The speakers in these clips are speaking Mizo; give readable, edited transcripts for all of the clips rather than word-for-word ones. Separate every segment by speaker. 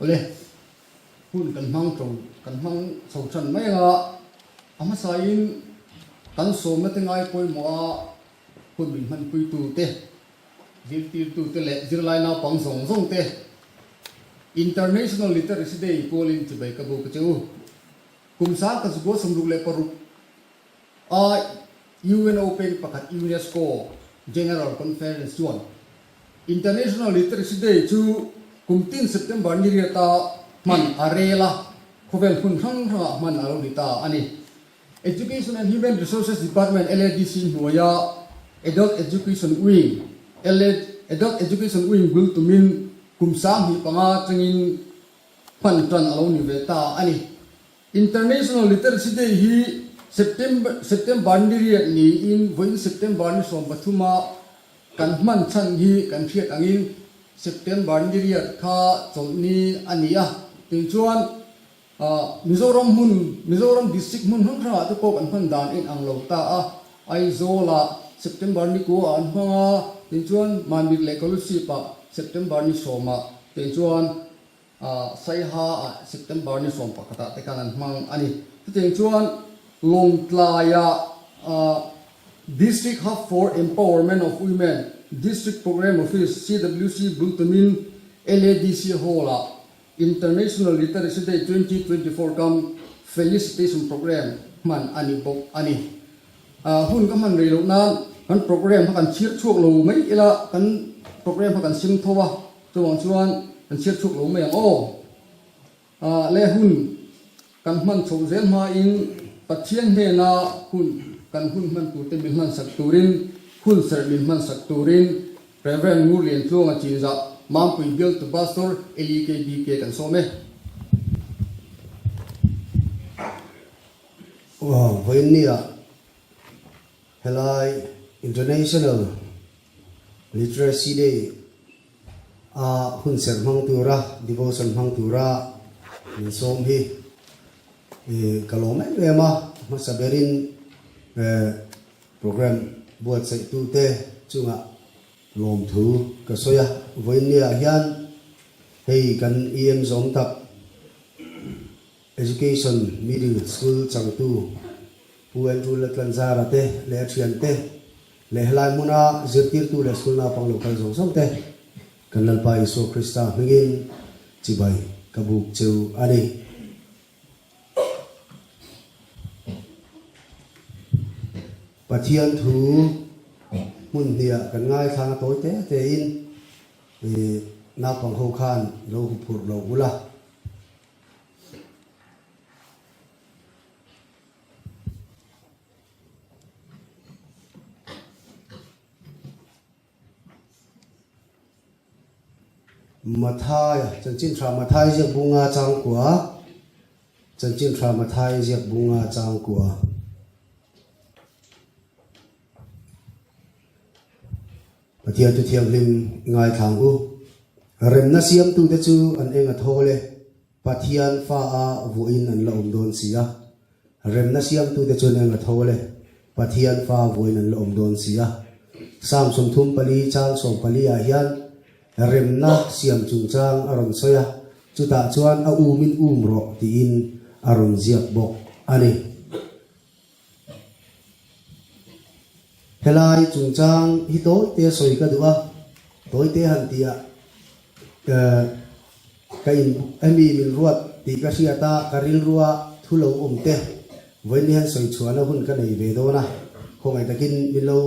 Speaker 1: Awle, hun kan hmang to kan hmang chho than mai anga a hmasain kan sawmna te ngai pawimawh a hun min hmanpuitu te, zirtirtu te leh zirlai naupang zawng zawng te International Literacy Day pualin chibai ka buk a che u. Kum sang ka zukua 66 a UNO peng pakhat UNESCO General Conference chuan International Literacy Day chu kum tin September ni riata hman a rel a, khawvel hmun hrang hrangah hman a lo ni ta a ni. Education and Human Resources Department, LADC, hnuaia Adult Education Wing, Adult Education Wing bul tumin kum 25 atangin hman tan a lo ni ve ta a ni. International Literacy Day hi September September ni riat niin vawiin September ni 13 a kan hman chhan hi kan hriat angin September ni riat kha chawlhni a ni a, tichuan Mizoram hmun, Mizoram District hmun hrang hrangah te pawh kan hman dan a inang lo ta a, Aizawlah September ni kuaah an hmang a, tin chuan Mamit leh Kolusip-ah September ni sawmah, tin chuan Saiha-ah September ni 11-ah te khan an hmang a ni. Chutiang chuan Lawngtlaiah District Hub for Empowerment of Women, District Programme Office, CWC bultumin LADC Hall-ah International Literacy Day 2024 kam Felicitation Programme hman a ni bawk a ni. Hun ka hman rei loh nan kan programme kha kan chhiar chhuak lo mai ila, kan programme kha kan sim tho a, chuvang chuan kan chhiar chhuak lo mai ang aw. Le hun kan hman chhoh zel hmain Pathian hnena hun kan hun hman turte min hmansak turin, hun serh min hmansak turin Rev. Ngurlian Tluanga Chinzah, Mampui Bialtu Pastor Eli KBK kan sawm e.
Speaker 2: Vawiinnia helai International Literacy Day a hunserh hmang tura devotion hmang tura min sawm hi ka lawm em em a, hmasa berin Programme buatsaihtute chungah lawmthu ka sawi a, vawiinniah hian hei kan EM zawm tak Education Middle School changtu Pu Andrew Latlanzara te leh a thiante leh helai hmuna zirtirtu leh school naupang lo kal zawng zawng te kan Lalpa Isua Krista hmingin chibai ka buk cheu a ni. Pathian thu hmun hniah kan ngaithlang a tawi te tein naupang ho khan lo huphurh lo ula. Mathaia, Chanchin Tha Mathai ziak bunga changkua, Chanchin Tha Mathai ziak bunga changkua. Pathian chu thianghlim i ngaithlang u. Remna siamtute chu an eng a thawl e. Pathian fa a vuahin an la awm dawn si a. Remna siamtute chuan eng a tho le? Pathian fa vuahin an la awm dawn si a. Psalm 34 chang 14 ah hian remna siam chungchang a rawn sawi a, chutah chuan a umin um rawh tiin a rawn ziak bawk a ni. Helai chungchang hi tawite sawi ka duh a, tawite han tih ah Ka in hemi min ruat tih ka hriat a, ka rilrua thu lo awm te vawiin hian sawi chhuahna hun ka nei ve dawn a, khawngaih takin min lo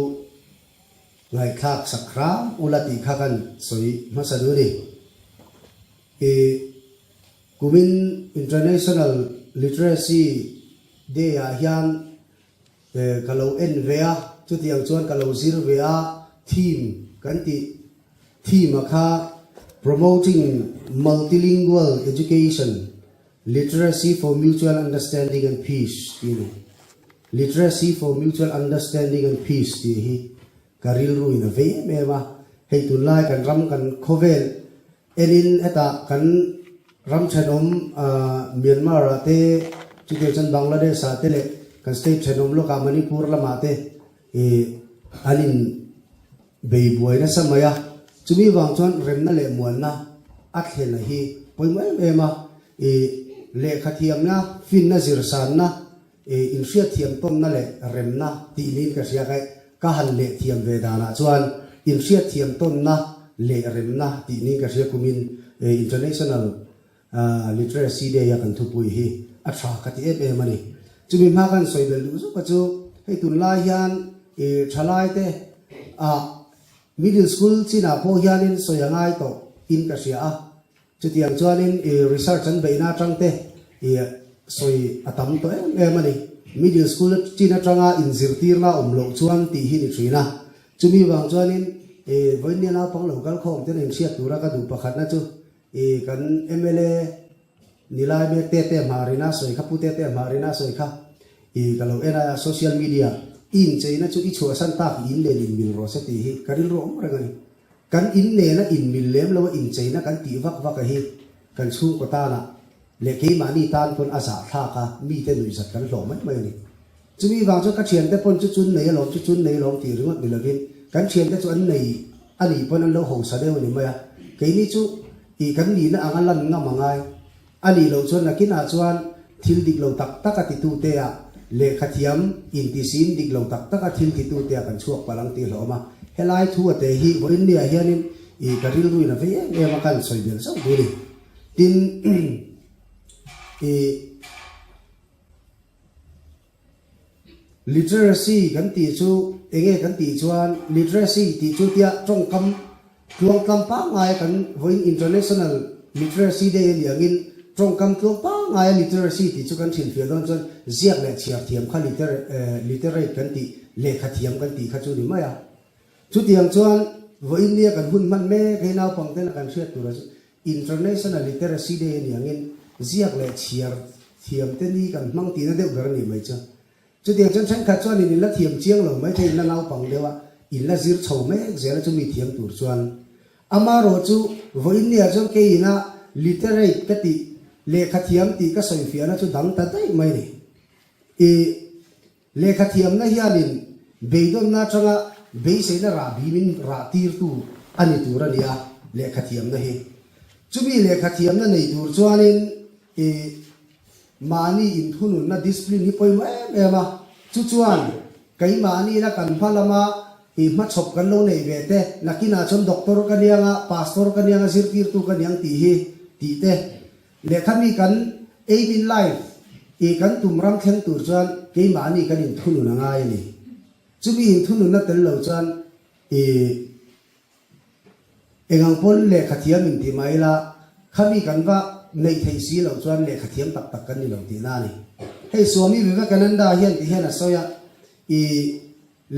Speaker 2: ngaihthlak sak hram ula tih kha kan sawi hmasa duh a ni. I kumin International Literacy Day ah hian Ka lo en ve a, chutiang chuan ka lo zir ve a, theme kan tih theme a kha Promoting Multilingual Education, Literacy for Mutual Understanding and Peace tih a ni. Literacy for Mutual Understanding and Peace tih hi ka rilruin a vei em em a, hei tunlai kan ram kan khawvel Enin hetah kan ram thenawm Myanmar ah te, chutiang chuan Bangladesh ah te leh kan state thenawm lawkah Manipur lamah te an in bei buai nasa mai a. Chumi vang chuan remna leh muanna. a thlen a hi pawimawh em em a, i lehkha thiamna, finna zirsanna, i inhriatthiam tawnna leh remna tih niin ka hria ka ka han leh thiam ve danah chuan inhriatthiam tawnna leh remna tih niin ka hria kumin International Literacy Day a kan thupui hi a tha ka ti em em a ni. Chumi hma kan sawi belh duh zawk a chu hei tunlai hian i thalaite ah Middle school chinah pawh hianin sawi a ngai tawh in ka hria a, chutiang chuanin i research an beihna atang te i sawi a tam tawh em em a ni. Middle school chin atanga inzirtirna awm loh chuan tih hi ni thin a, chumi vang chuanin i vawinia naupang lo kal khawm ten inhriat tura ka duh pakhatna chu i kan mla Nilai mek Tete Hmarina sawi kha, Pu Tete Hmarina sawi kha i ka lo en a, social media i incheina chu i chhuahsan tak i in nen inmil rawh se tih hi ka rilru awm reng a ni. Kan in nena inmil lem lo a incheina kan tih vak vak a hi kan chhungkaw tanah leh keimahni tan pawn a zahthlak a, mite nuihzat kan hlawh mai mai a ni. Chumi vang chuan ka thiante pawn chu chun nei alawm, chu chun nei alawm tih ringawt ni lovin kan thiante chu an nei a nih pawn an lo hausa deuh a ni mai a. Keini chu tih kan nihna anga lan ngam a ngai. A nih loh chuan nakinah chuan thil dik lo tak tak a titute ah lehkha thiam intisiin dik lo tak tak a thil titute ah kan chhuak palh ang tih hlawm a. Helai thu a te hi vawiin niah hianin ih ka rilruin a vei em em a kan sawi belh zauh duh a ni. Tin, ih. Literacy kan tih chu enge kan tih chuan literacy tih chu tia tawngkam tluangtlam pangngaia kan vawiin International Literacy Day a nih angin tawngkam tluang pangngaia literacy tih chu kan hrilhfiah dawn chuan ziak leh chhiar thiam kha literate kan tih lehkha thiam kan tih kha chu ni mai a. Chutiang chuan vawiin nia kan hun hman mek hei naupangtena kan hriat tur a chu International Literacy Day a nih angin ziak leh chhiar thiam te ni kan hmang tihna deuh ber a nih mai chu. Chutiang chuan thenkhat chuan in inla thiam chiang lo mai thei, inla naupang deuh a, inla zir chho mek zel a chumi thiam tur chuan. Amarawh chu vawiin niah chuan kei ina literate ka tih, lehkha thiam tih ka sawifiahna chu dang ta daih mai a ni. I. Lehkha thiamna hianin beidawnna atanga beiseina rah bimin rah tirtu a ni tur a ni a, lehkha thiamna hi. Chumi lehkha thiamna nei tur chuanin i mahni inthununna discipline hi pawimawh em em a, chu chuan keimahniina kan hma lama i hmachhawp kan lo nei ve te, nakinah chuan doctor ka niang a, pastor ka niang a, zirtirtu ka niang tih hi tih te Lehkha mi kan aim in life i kan tum ram thleng tur chuan keimahni kan inthunun a ngai a ni. Chumi inthununna tel lo chuan i engang pawn lehkha thiam inti mah ila khami kan va neih theih si loh chuan lehkha thiam tak tak kan ni lo tihna a ni. Hei Swami Vivekananda hian ti hian a sawi a, i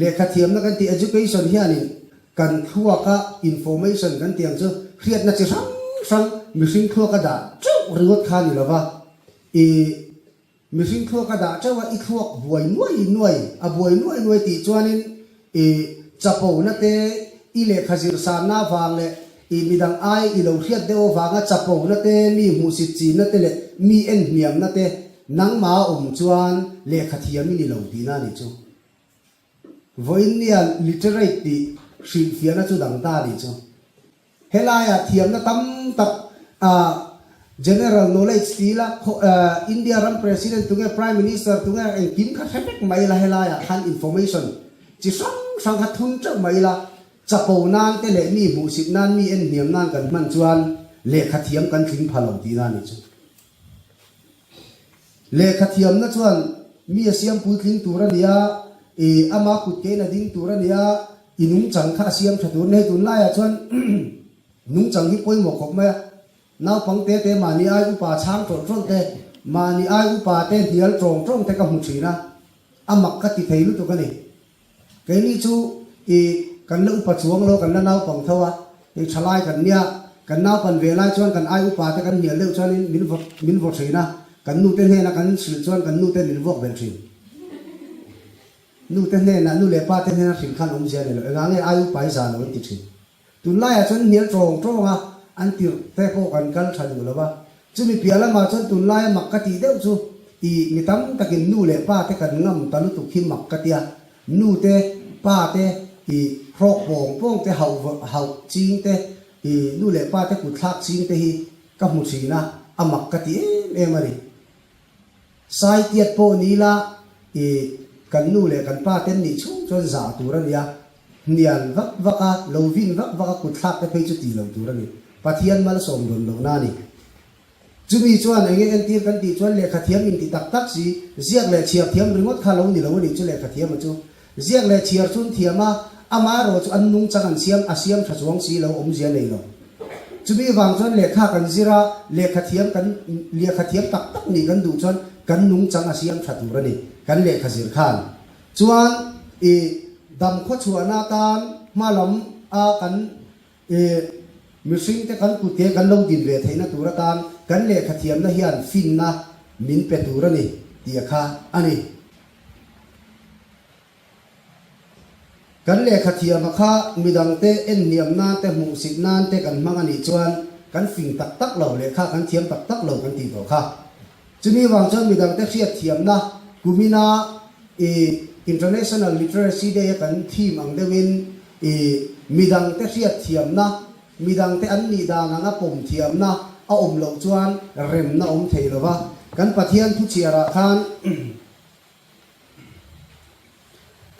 Speaker 2: Lehkha thiamna kan tih education hianin kan thluaka information kan tih ang chu hriatna chi hrang hrang mihring thluaka dah teuh ringawt kha a ni lova, i mihring thluaka dah teuh a i thluak buai nuai nuai a buai nuai nuai tih chuanin i chapona te i lehkha zir sanna avang leh i midang ai i lo hriat deuh avanga chapona te mi hmuhsit chinna te leh mi en hniamna te nangmah a awm chuan lehkha thiam i ni lo tihna a nih chu. Vawiinnia literate tih hrilhfiahna chu dang ta a nih chu. Helaiah thiamna tam tak general knowledge ti ila India ram president tunge prime minister tunge engkim kha hre vek mai ila helaiah khan information chi hrang hrang kha thun teuh mai ila chapo nan te leh mi hmuhsit nan mi enhniam nan kan hman chuan lehkha thiam kan tling pha lo tihna a nih chu. Lehkha thiamna chuan mi a siam puitling tur a ni a, i ama kut kein a ding tur a ni a, i nungchang kha a siam tha tur a ni. Hei tunlaiah chuan nungchang hi pawimawh khawp mai a, naupang te te mahni ai upa chhang tawlh tawlh te, mahni ai upa te hnial tawng tawng te ka hmu thin a, a mak ka ti thei lutuk a ni. Keini chu i kan la upa chuang lo, kan la naupang tho a, hei thalai kan nia, kan naupan ve lai chuan kan ai upa te kan hnial deuh chuanin min vaw min vaw thin a, kan nute hnena kan hrilh chuan kan nute min vuak belh thin. Nute hnena, nu leh pa te hnena hrilh khan awmzia a ni lo, engah nge ai upa i za lo an ti thin. Tunlaiah chuan hnial tawng tawng a, an tirh te pawh kan kal tha duh lo va. Chumi piah lamah chuan tunlaia mak ka tih deuh chu i mi tam takin nu leh pa te kan ngam ta lutuk hi mak ka tia. Nu te, pa te i hrawk pawng pawng te hauh hauh ching te. I nu leh pa te kut thlak ching te hi ka hmu thin a, a mak ka ti em em a ni. Sai tiat pawh ni ila i kan nu leh kan pa ten nih chhung chuan zah tur a nia, hnial vak vak a, lo vin vak vak a kut thlak te phei chu ti lo tur a ni. Pathian malsawm dawn lohna a ni. Chumi chuan enge entir kan tih chuan lehkha thiam inti tak tak si, ziak leh chhiar thiam ringawt kha lo ni lo a nih chu lehkha thiam a chu. Ziak leh chhiar chu an thiam a, amaherawh chu an nungchang an siam a siam tha chuang si lo, awmzia nei lo. Chumi vang chuan lehkha kan zir a, lehkha thiam kan lehkha thiam tak tak nih kan duh chuan kan nungchang a siam tha tur a ni, kan lehkha zir khan. Chuan i dam khawchhuahna atan hma lam a kan E, mihringte kan kutke kan lo din ve theihna tur atan kan lehkha thiamna hian finna min pe tur a ni tih a kha a ni. Kan lehkha thiama kha midangte en hniam nan te hmuhsit nan te kan hmang a nih chuan kan fing tak tak lo, lehkha kan thiam tak tak lo kan tih tawh kha. Chumi vang chuan midangte hriat thiamna kumina i International Literacy Day a kan theme ang deuhin I midangte hriatthiamna, midangte an nih dan anga pawm thiamna a awm loh chuan remna awm thei lo va. Kan Pathian thuchhiarah khan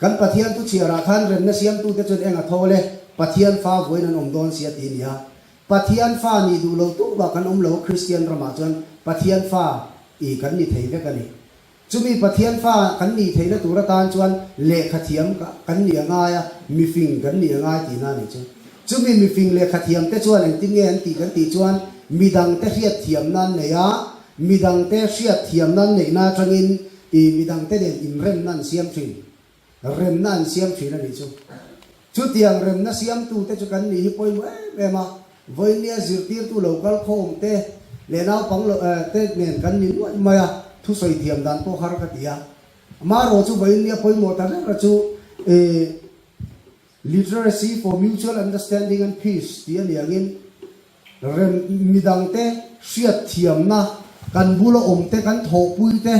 Speaker 2: Kan Pathian thuchhiarah khan remna siamtute chuan eng a thawl e, Pathian fa vawiin an awm dawn sia ti a ni a. Pathian fa nih duh lo tuh bak an awm lo a, Kristian ramah chuan Pathian fa i kan ni thei vek a ni. Chumi Pathian fa kan nih theihna tur atan chuan lehkha thiam kan nih a ngai a, mifing kan nih a ngai tihna a nih chu. Chumi mifing lehkha thiamte chuan engtin nge an tih kan tih chuan midangte hriat thiamna an nei a, midangte hriat thiamna an neihna atangin ih midangte nen inremna an siam thin. Remna an siam thin a nih chu. Chutiang remna siamtute chu kan nih hi pawimawh em em a, vawinia zirtirtu lo kal khawm te leh naupang lo te nen kan ni nuaih mai a, thusawi thiam dan pawh har ka ti a. Amaherawh chu vawinia pawimawh ta ber chu Literacy for Mutual Understanding and Peace tih a ni angin, Rem midangte hriatthiamna, kan bula awmte kan thawhpuite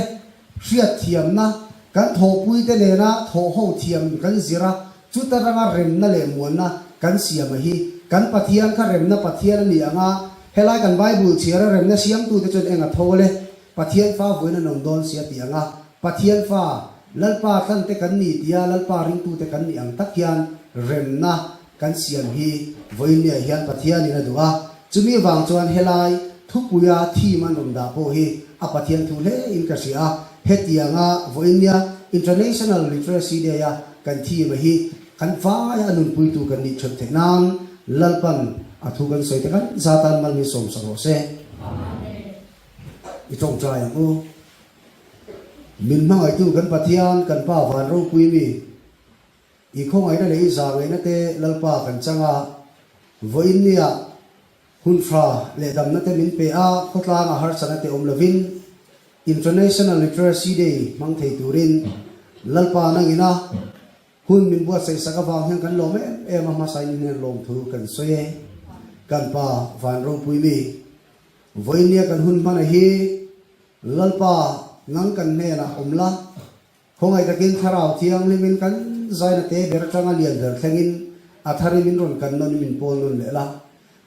Speaker 2: hriatthiamna, kan thawhpuite nena thawhho thiam kan zir a, chuta ranga remna leh muanna kan siam a hi. Kan Pathian kha remna Pathian a ni ang a, helai kan Bible chhiara remna siamtute chuan eng a tho le? Pathian fa vawiin an awm dawn si a ti ang a, Pathian fa, Lalpa tlante kan ni tia Lalpa ringtute kan nih ang tak hian remna Kan siam hi vawiinniah hian Pathianin a duh a, chumi vang chuan helai thupuia theme an rawn dah pawh hi a Pathian thu hle in ka hria a, hetianga vawiinnia International Literacy Day a kan theme a hi kan vaia a nunpuitu kan nih ṭheuh theih nan Lalpan a thu kan sawi te kan zatan mal min sawmsak rawh se. I ṭawngṭai ang u. Min hmangaihtu kan Pathian, kan Pa van ropui mi, I khawngaihna leh i zahngaihna te Lalpa kan chang a, vawiin nia hun tha leh damna te min pe a, khawtlanga harsatna te awm lovin International Literacy Day hmang thei turin Lalpa nangina hun min buatsaih sak avang hian kan lawm em em a, hmasain i hnen lawmthu kan sawi e. Kan Pa van ropui mi, vawiin nia kan hun hmana hi Lalpa nang kan hnenah awm la, Khawngaih takin Thlarau Thianghlimin kan zaina te ber atanga lian ber thlengin a tharin min rawn kan nawn in min pawl nawn leh la.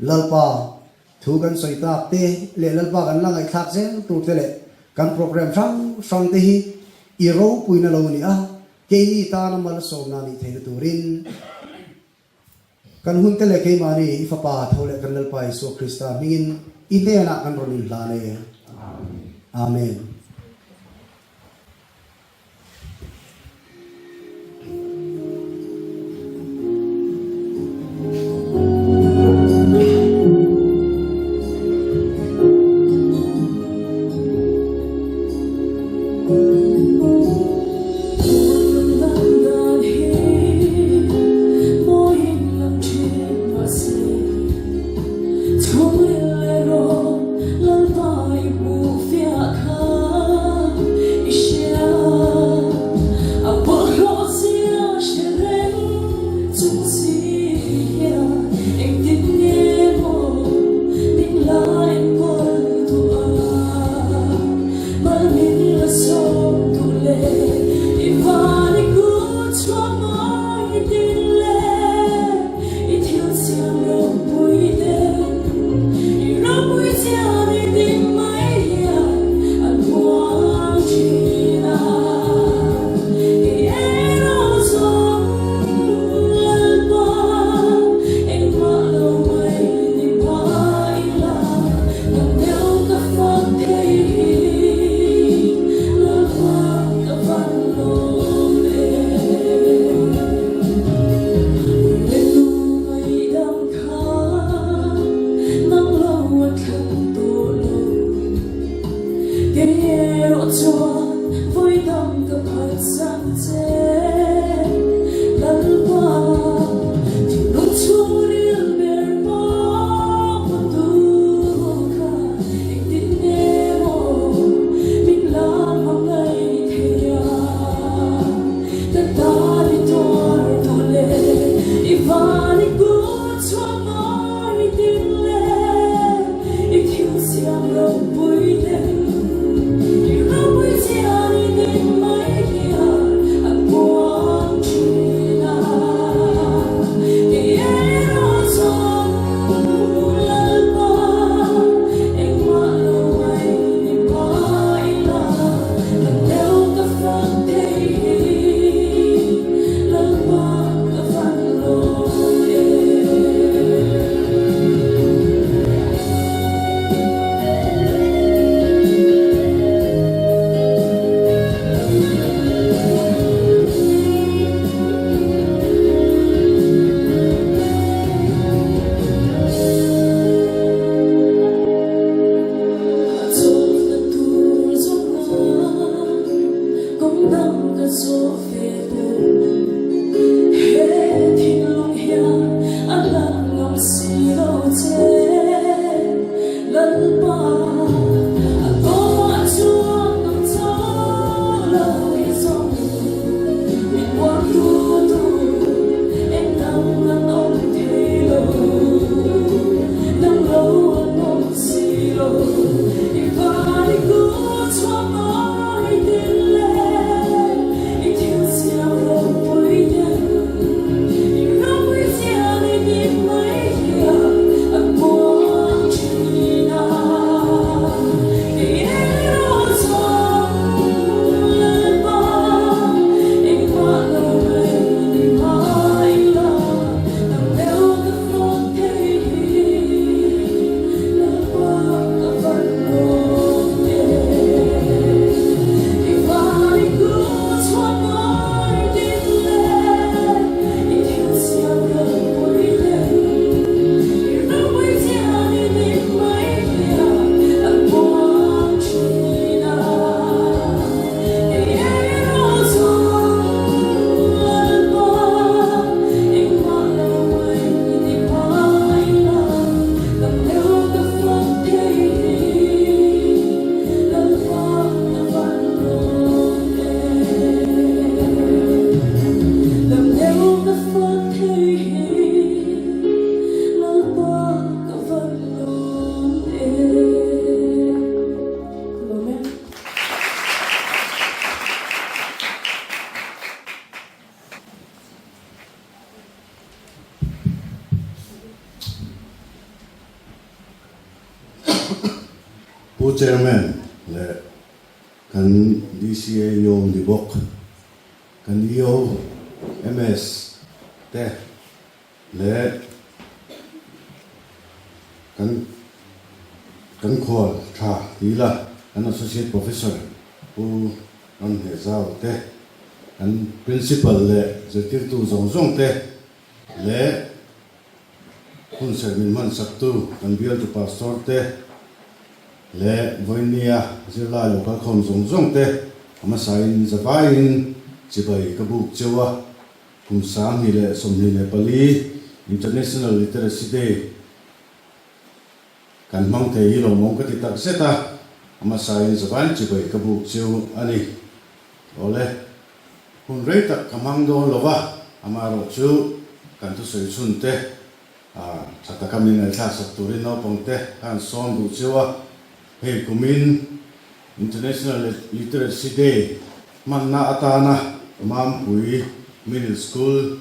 Speaker 2: Lalpa, thu kan sawi tak te leh Lalpa kan la ngaihthlak zel tur te leh kan program hrang hrang te hi i ropuina lo ni a, keini tana malsawmna nih theihna turin. Kan hunte leh keimahni i Fapa tho leh kan Lalpa Isua Krista hmingin i hnenah kan rawn inhlan e. Amen.
Speaker 3: Lalpa a tawpah chuan nang chauh lo hi zawng min uartu tur eng dang an awm thei lo, dang lo an awm si lo. I van i ku chhuak nawi tin le i thil siam ropui deuh. I ropui chian i dik mai hian a kuang thin a. Kei erawh chuan Lalpa engmah lo mai ni mai la, nang deuh ka fawk thei hi Lalpa ka van lawm e. I van i ku chhuak nawi din le i thil siam ropui deuh. I ropui chian i dik mai hian a kuang thin a. Kei erawh chuan Lalpa engmah lo mai ni mai la, dam deuh ka fak thei hi Lalpa ka van lawm e. Dam deuh ka fak thei hi Lalpa ka van lawm e. Ka lawm e.
Speaker 4: Pu Chairman leh kan DCA Yom ni bawk, kan EO MS te leh kan kan khual tha ti ila kan Associate Professor Pu Ramhnehzau te, kan Principal leh zirtirtu zawng zawng te leh hun serh min hmansaktu kan bialtu Pastor te leh vawinia zirlai lo kalkhawm zawng zawng te a hmasain zavaiin chibai ka buk cheu a, kum 2024 International Literacy Day kan hmang thei hi lawmawm ka ti tak zet a, a hmasain zavaiin chibai ka buk cheu a ni. Awle, hun rei tak ka hmang dawn lo va, amaherawh chu kan thusawi chhun te tha taka min ngaihthlak sak turin naupang te kha an sawm duh cheu a, hei kumin International Literacy Day hmanna atana Mampui Middle School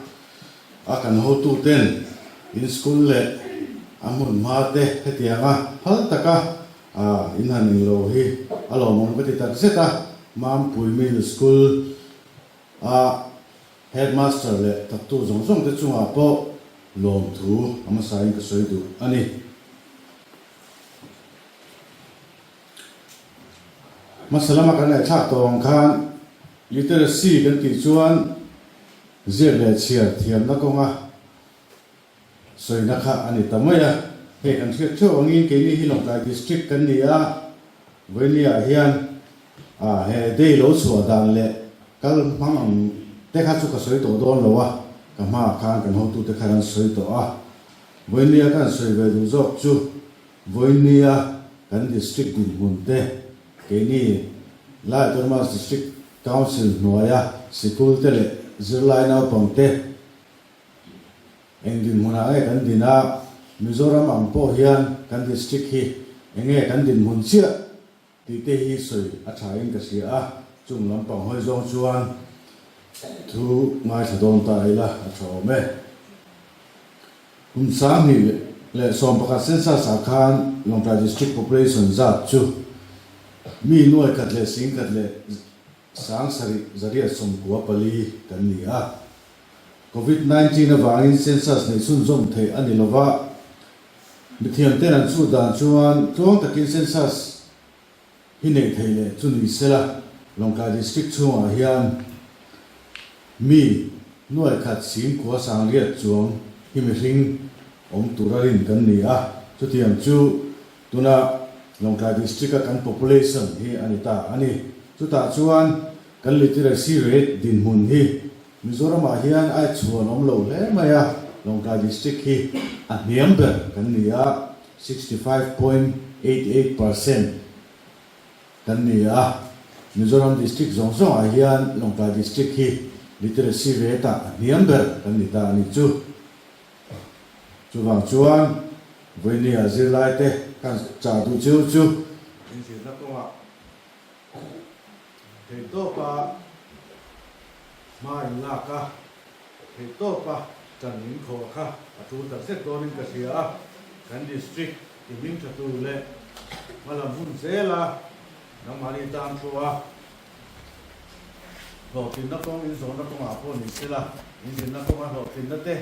Speaker 4: a kan hotu ten in school leh a hmun hma te hetianga phal taka A, in han eng lo hi a lawmawm ka ti tak zet a, Mampui Middle School a Headmaster leh thawktu zawng zawng te chungah pawh lawmthu a hmasain ka sawi duh a ni. Hmasa lama kan ngaihthlak tawh ang khan literacy kan tih chuan ziak leh chhiar thiamna kawnga Sawina kha a ni ta mai a, hei kan hriat theuh angin keini hi Lawngtlai District kan ni a, Vawinia hian ah he day lo chhuah dan leh kal hmang ang te kha chu ka sawi tawh dawn lo a, ka hmaah khan kan hotute khan an sawi tawh a, Vawinia kan sawi ve duh zawk chu Vawinia kan District dinhmun te keini Lai Autonomous District Council hnuaia sikul te leh zirlai naupang te Eng dinhmunah nge kan din a, Mizoram ang pawh hian kan district hi eng nge kan dinhmun chiah tih te hi sawi a tha in ka hria a, chung lampang hawi zawng chuan thu ngaithla dawn ta ila a tha awm e. Kum 2011 census ah khan Lawngtlai District population zat chu mi nuai khat leh sing khat leh 7894 kan ni a. Covid 19 avangin census neih chhunzawm theih a ni lova, mithiamten an chhut dan chuan tluang takin census hi neih theih leh chu ni sela, Lawngtlai District chhungah hian mi nuai khat singkhua sangriat chuang hi mihring awm tura rin kan ni a, chutiang chu tuna Lawngtlai District-a kan population hi a ni ta a ni. Chutah chuan kan literacy rate dinhmun hi Mizoramah hian a chhuan awm lo hle mai a, Lawngtlai District hi a hniam ber kan ni a, 65. 88% kan ni a. Mizoram District zawng zawngah hian Lawngtlai District hi literacy rate ah a hniam ber kan ni ta a nih chu. Chuvang chuan vawinia zirlaite kan chah duh cheu chu inzirna kawngah theihtawpa hma in lak a, theihtawpa ṭan in khawh kha a ṭul tak zet dawnin ka hria a, kan district ti hming ṭha tur leh hmalam hun zela nangmahni tan thu a, hlawhtlinna kawng inzawhna kawngah pawh ni sela, inzinna kawnga hlawhtlinna te.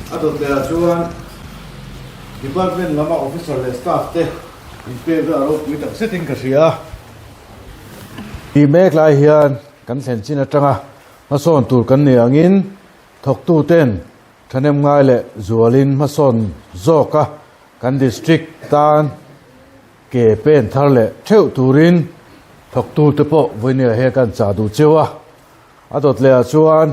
Speaker 4: A dawtlehah chuan Department lama Officer leh Staff te inpek a ropui tak zetin ka hria a. Tih mek lai hian kan thlen chin atanga hmasawn tur kan nih angin thawktuten thahnem ngai leh zualin hmasawn zawka kan District tan ke pen thar leh theuh turin thawktute pawh vawinia he kan chah duh cheu a. A dawtlehah chuan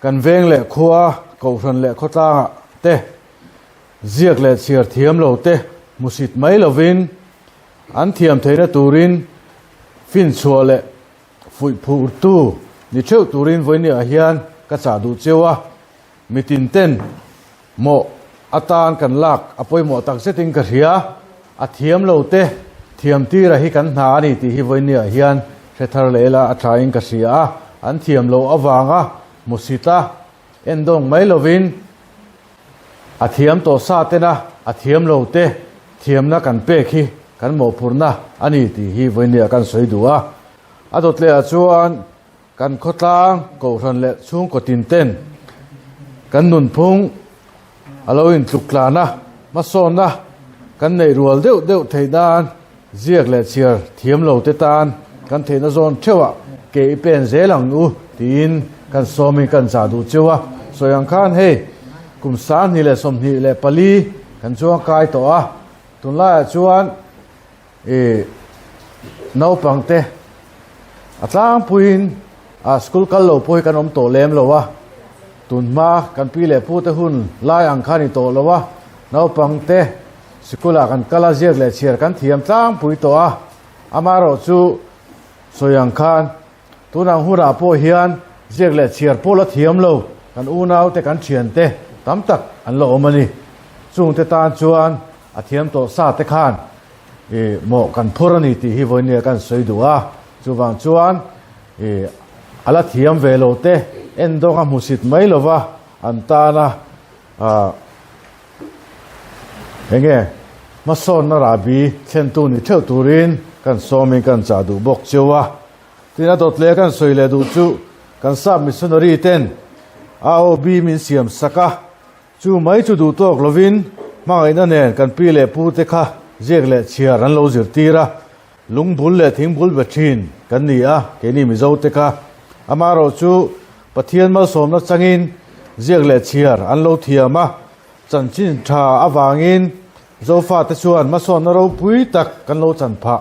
Speaker 4: Kan veng leh khua, kohhran leh khawtlangah te, ziak leh chhiar thiam lo te hmusit mai lovin an thiam theihna turin finchhuah leh fuih phurtu ni theuh turin vawinia hian ka chah duh cheu a, mitin ten Mawh atan kan lak a pawimawh tak zetin ka hria, a thiam lo te thiam tira hi kan hna a ni tih hi vawinia hian hre thar leh ila a thain ka hria a, an thiam lo avanga hmusit a endawng mai lovin a thiam tawh sa tena a thiam lo te thiamna kan pek hi kan mawhphurhna a ni tih hi vawinia kan sawi duh a, a dawt leh ah chuan Kan khawtlang, kohhran leh chhungkaw tin ten kan nunphung a lo intluk tlan a, hmasawnna kan neih rual deuh deuh theih nan ziak leh chhiar thiam lo te tan kan theihna zawn theuhah ke i pen zel ang u tiin kan sawmin kan chah duh cheu a. Sawi ang khan hei kum 2024 kan chuang kai tawh a, tunlaiah chuan I naupang te a tlangpuiin a school kal lo pawh hi kan awm tawh lem lo a, tunhma kan pi leh pu te hun lai ang kha a ni tawh lo a, naupang te sikul ah kan kal a ziak leh chhiar kan thiam tlangpui tawh a, amaherawh chu sawi ang khan Tunang hunah pawh hian ziak leh chhiar pawh la thiam lo kan unaute kan thiante tam tak an la awm a ni. Chungte tan chuan a thiam tawh sa te khan i mawh kan phur a ni tih hi vawinia kan sawi duh a. Chuvang chuan i a la thiam ve lo te endawng a hmusit mai lova an tana Enge hmasawnna rahbi thlentu ni theuh turin kan sawmin kan chah duh bawk cheu a. Tin a dawt leh kan sawi leh duh chu kan sap missionary ten AOB min siam sak a, chu mai chu duh tawk lovin hmangaihna nen kan pi leh pu te kha ziak leh chhiar an lo zirtir a, Lungbul leh thingbul be thin kan ni a, keini Mizo te kha. Amaherawh chu Pathian malsawmna changin ziak leh chhiar an lo thiam a, chanchin tha avangin Zofate chuan hmasawnna ropui tak kan lo chan phah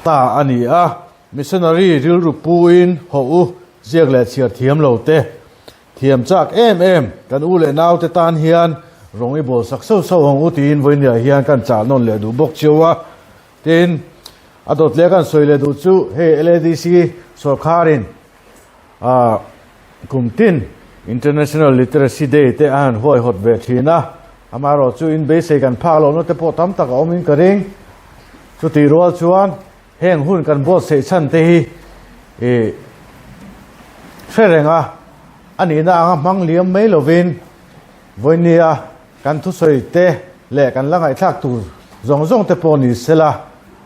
Speaker 4: ta a ni a. Missionary rilru puin hawh u ziak leh chhiar thiam lo te Thiam chak em em, kan u leh naute tan hian rawng i bawl sak sauh sauh ang u tiin vawinia hian kan chah nawn leh duh bawk cheu a. Tin, a dawt leh kan sawi leh duh chu hei LADC sawrkharin ah kum tin International Literacy Day te a han huaihawt ve thin a, amaherawh chu in beisei kan phak lohna te pawh tam tak a awm in ka ring. Chutih rual chuan Heng hun kan buatsaih chhan te hi i hre reng a, a nihna anga hmang liam mai lovin vawinia kan thusawi te leh kan la ngaihthlak tur zawng zawng te pawh ni sela,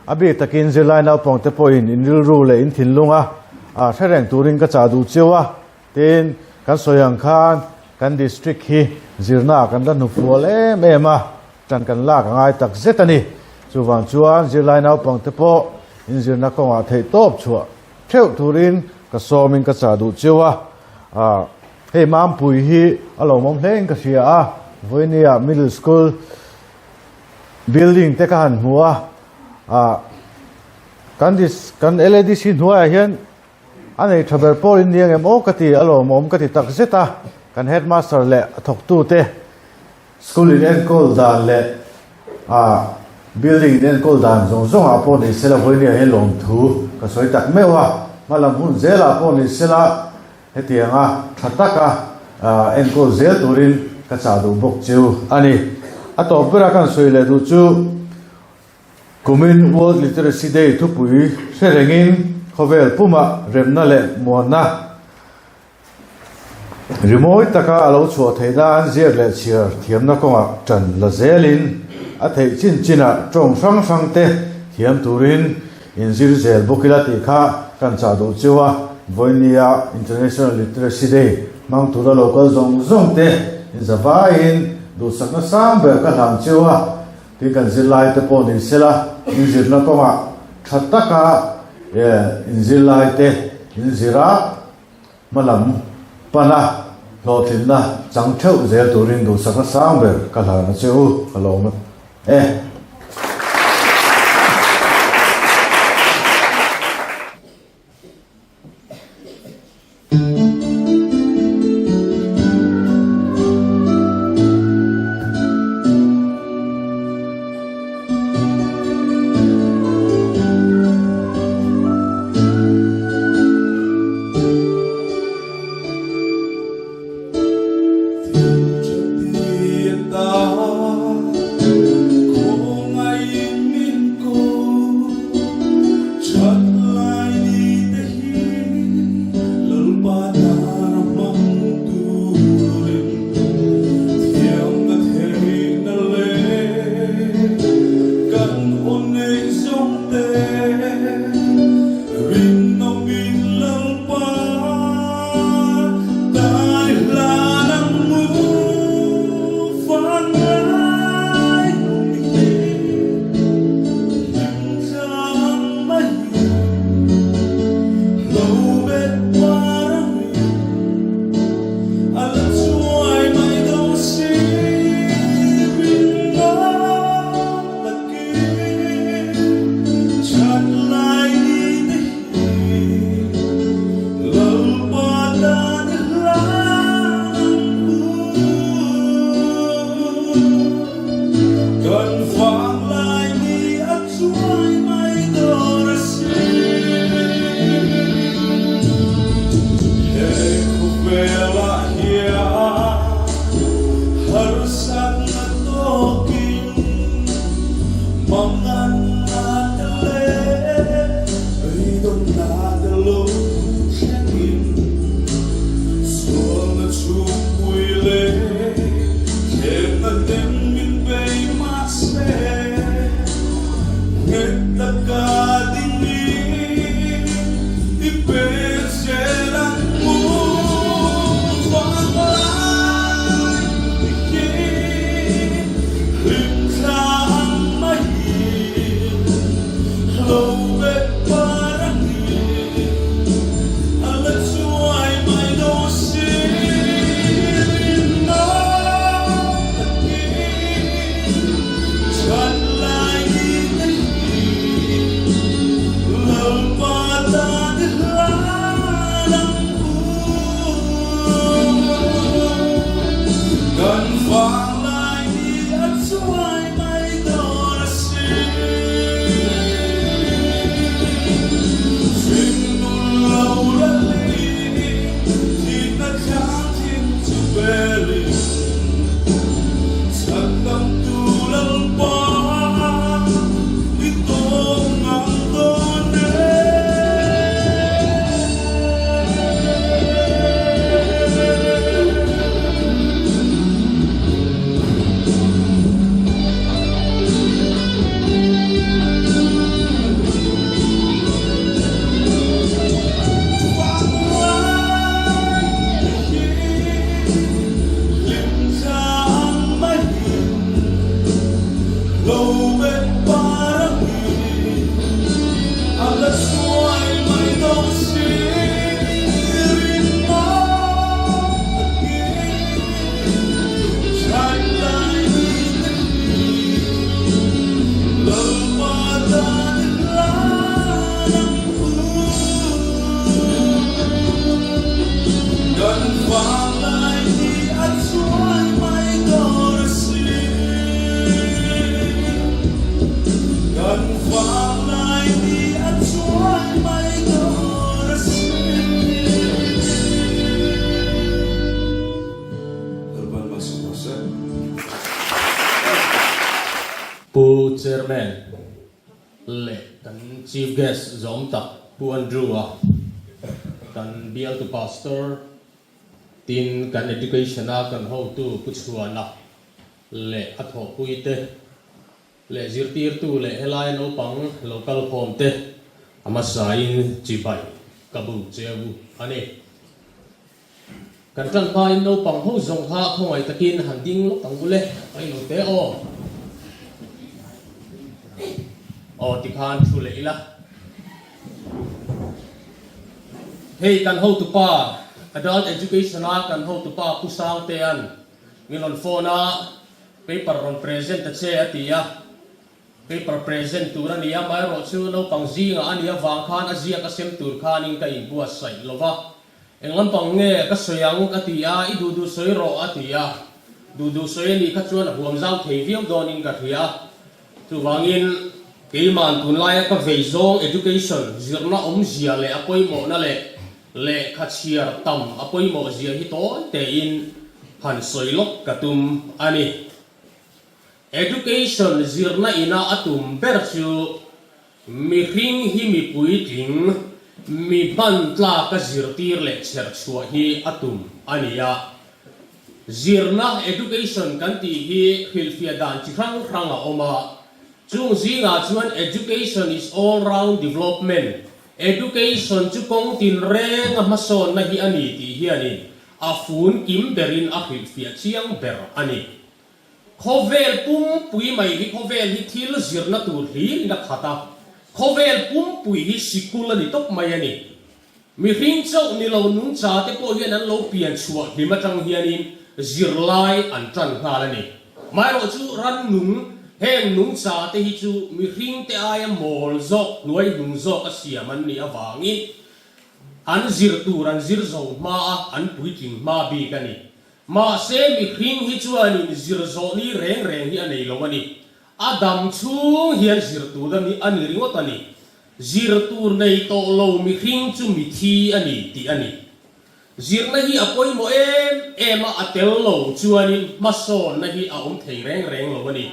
Speaker 4: a bik takin zirlai naupang te pawhin in rilru leh in thinlunga hre reng turin ka chah duh chiu a. Tin, kan sawi ang khan kan district hi zirnaah kan la hnufual em em a, Ṭan kan lak a ngai tak zet a ni. Chuvang chuan zirlai naupangte pawh inzirna kawngah theih tawp chhuah theuh turin ka sawmin ka chah duh chiu a. Ah, hei Mampui hi a lawmawm hlein ka hria a, vawinia Middle School building te ka han hmu a. Ah, kan dis, kan LADC hnuaiah hian a nei ṭha ber pawh in ni angem aw ka ti, a lawmawm ka ti tak zet a. Kan headmaster leh a thawktute school in enkawl dan leh ah building in enkawl dan zawng zawng ah pawh ni sela vawinia hian lawmthu ka sawi tak meuh a, hmalam hun zelah pawh ni sela hetianga tha taka enkawl zel turin ka chah duh bawk chu a ni. A tawp bera kan sawi leh duh chu kumin World Literacy Day thupui hre rengin khawvel pumah remna leh muanna Rimawi taka a lo chhuah theih nan ziak leh chhiar thiamna kawngah ṭan la zelin a theih chin chinah ṭawng hrang hrang te thiam turin inzir zel bawk ila tih kha kan chah duh chiu a. Vawinia International Literacy Day hmang tura lo kal zawng zawng te inzavaiin duhsakna sang ber ka hlang chiu a, tin kan zirlai te pawh ni sela inzirna kawngah ṭha taka inzirlai te inzir a, Hmalam pana hlawhtlinna chang theuh zel turin duhsakna sang ber ka hlan a che u, ka lawm e.
Speaker 5: se.
Speaker 6: Pu Chairman leh kan Chief Guest zawm tak Pu Andrew-a, kan bialtu Pastor, tin kan Education-a kan hotu Pu Chhuana leh a thawhpuite leh zirtirtu leh helai naupang lo kal khawmte a hmasain chibai ka bu cheu a ni. Kan tan hmain naupang ho zawng kha khawngaih takin han ding lawk ang ule, a ilo te aw. Aw tikhan thu leh ila. Hei kan hotupa Adult Education a kan hotupa Pu Sangtea'n min rawn phone a, paper rawn present ta che a ti a. Paper present tur a ni a, amaherawhchu naupang zingah a nih avang khan a ziak a sem tur khanin ka inbuatsaih lo va. Eng lampang nge ka sawi ang ka ti a, i duh duh sawi rawh a ti a. Duh duh sawi a nih kha chuan a huam zau thei viau dawnin ka hria a. Chuvangin keima'n tunlaia ka vei zawng education zirna awmzia leh a pawimawhna leh lehkha chhiar tam a pawimawh zia hi tawi tein han sawi lawk ka tum a ni. Education zirna ina a tum ber chu mihring hi mi puitling, mi hman tlaka zirtir leh chherchhuah hi a tum a ni a. Zirna, education, kan tih hi hrilhfiah dan chi hrang hrang a awm a. Chung zingah chuan education is all round development, education chu kawng tinrenga hmasawnna hi a ni tih hianin a fun kim berin a hrilhfiah chiang ber a ni. Khawvel pumpui mai hi khawvel hi thil zirna tur hlirin a khat a, khawvel pumpui hi sikul a ni tawp mai a ni. Mihring chauh ni lo nungcha te pawh hian an lo pian chhuah hlim atang hianin zirlai an tan nghal a ni. Maherawh chu rannung, heng nungcha te hi chu mihring te aia mawl zawk, hnuaihnung zawk a siam an nih avangin an zir tur an zir zo hma a, an puitling hma bik a ni. Mahse mihring hi chuanin zir zawh ni reng reng hi a nei lo a ni. A dam chhung hian zir tur a ni a ni ringawt a ni. Zir tur nei tawh lo mihring chu mithi a ni tih a ni. Zirna hi a pawimawh em em a, a tel lo chuanin hmasawnna hi a awm thei reng reng lo a ni.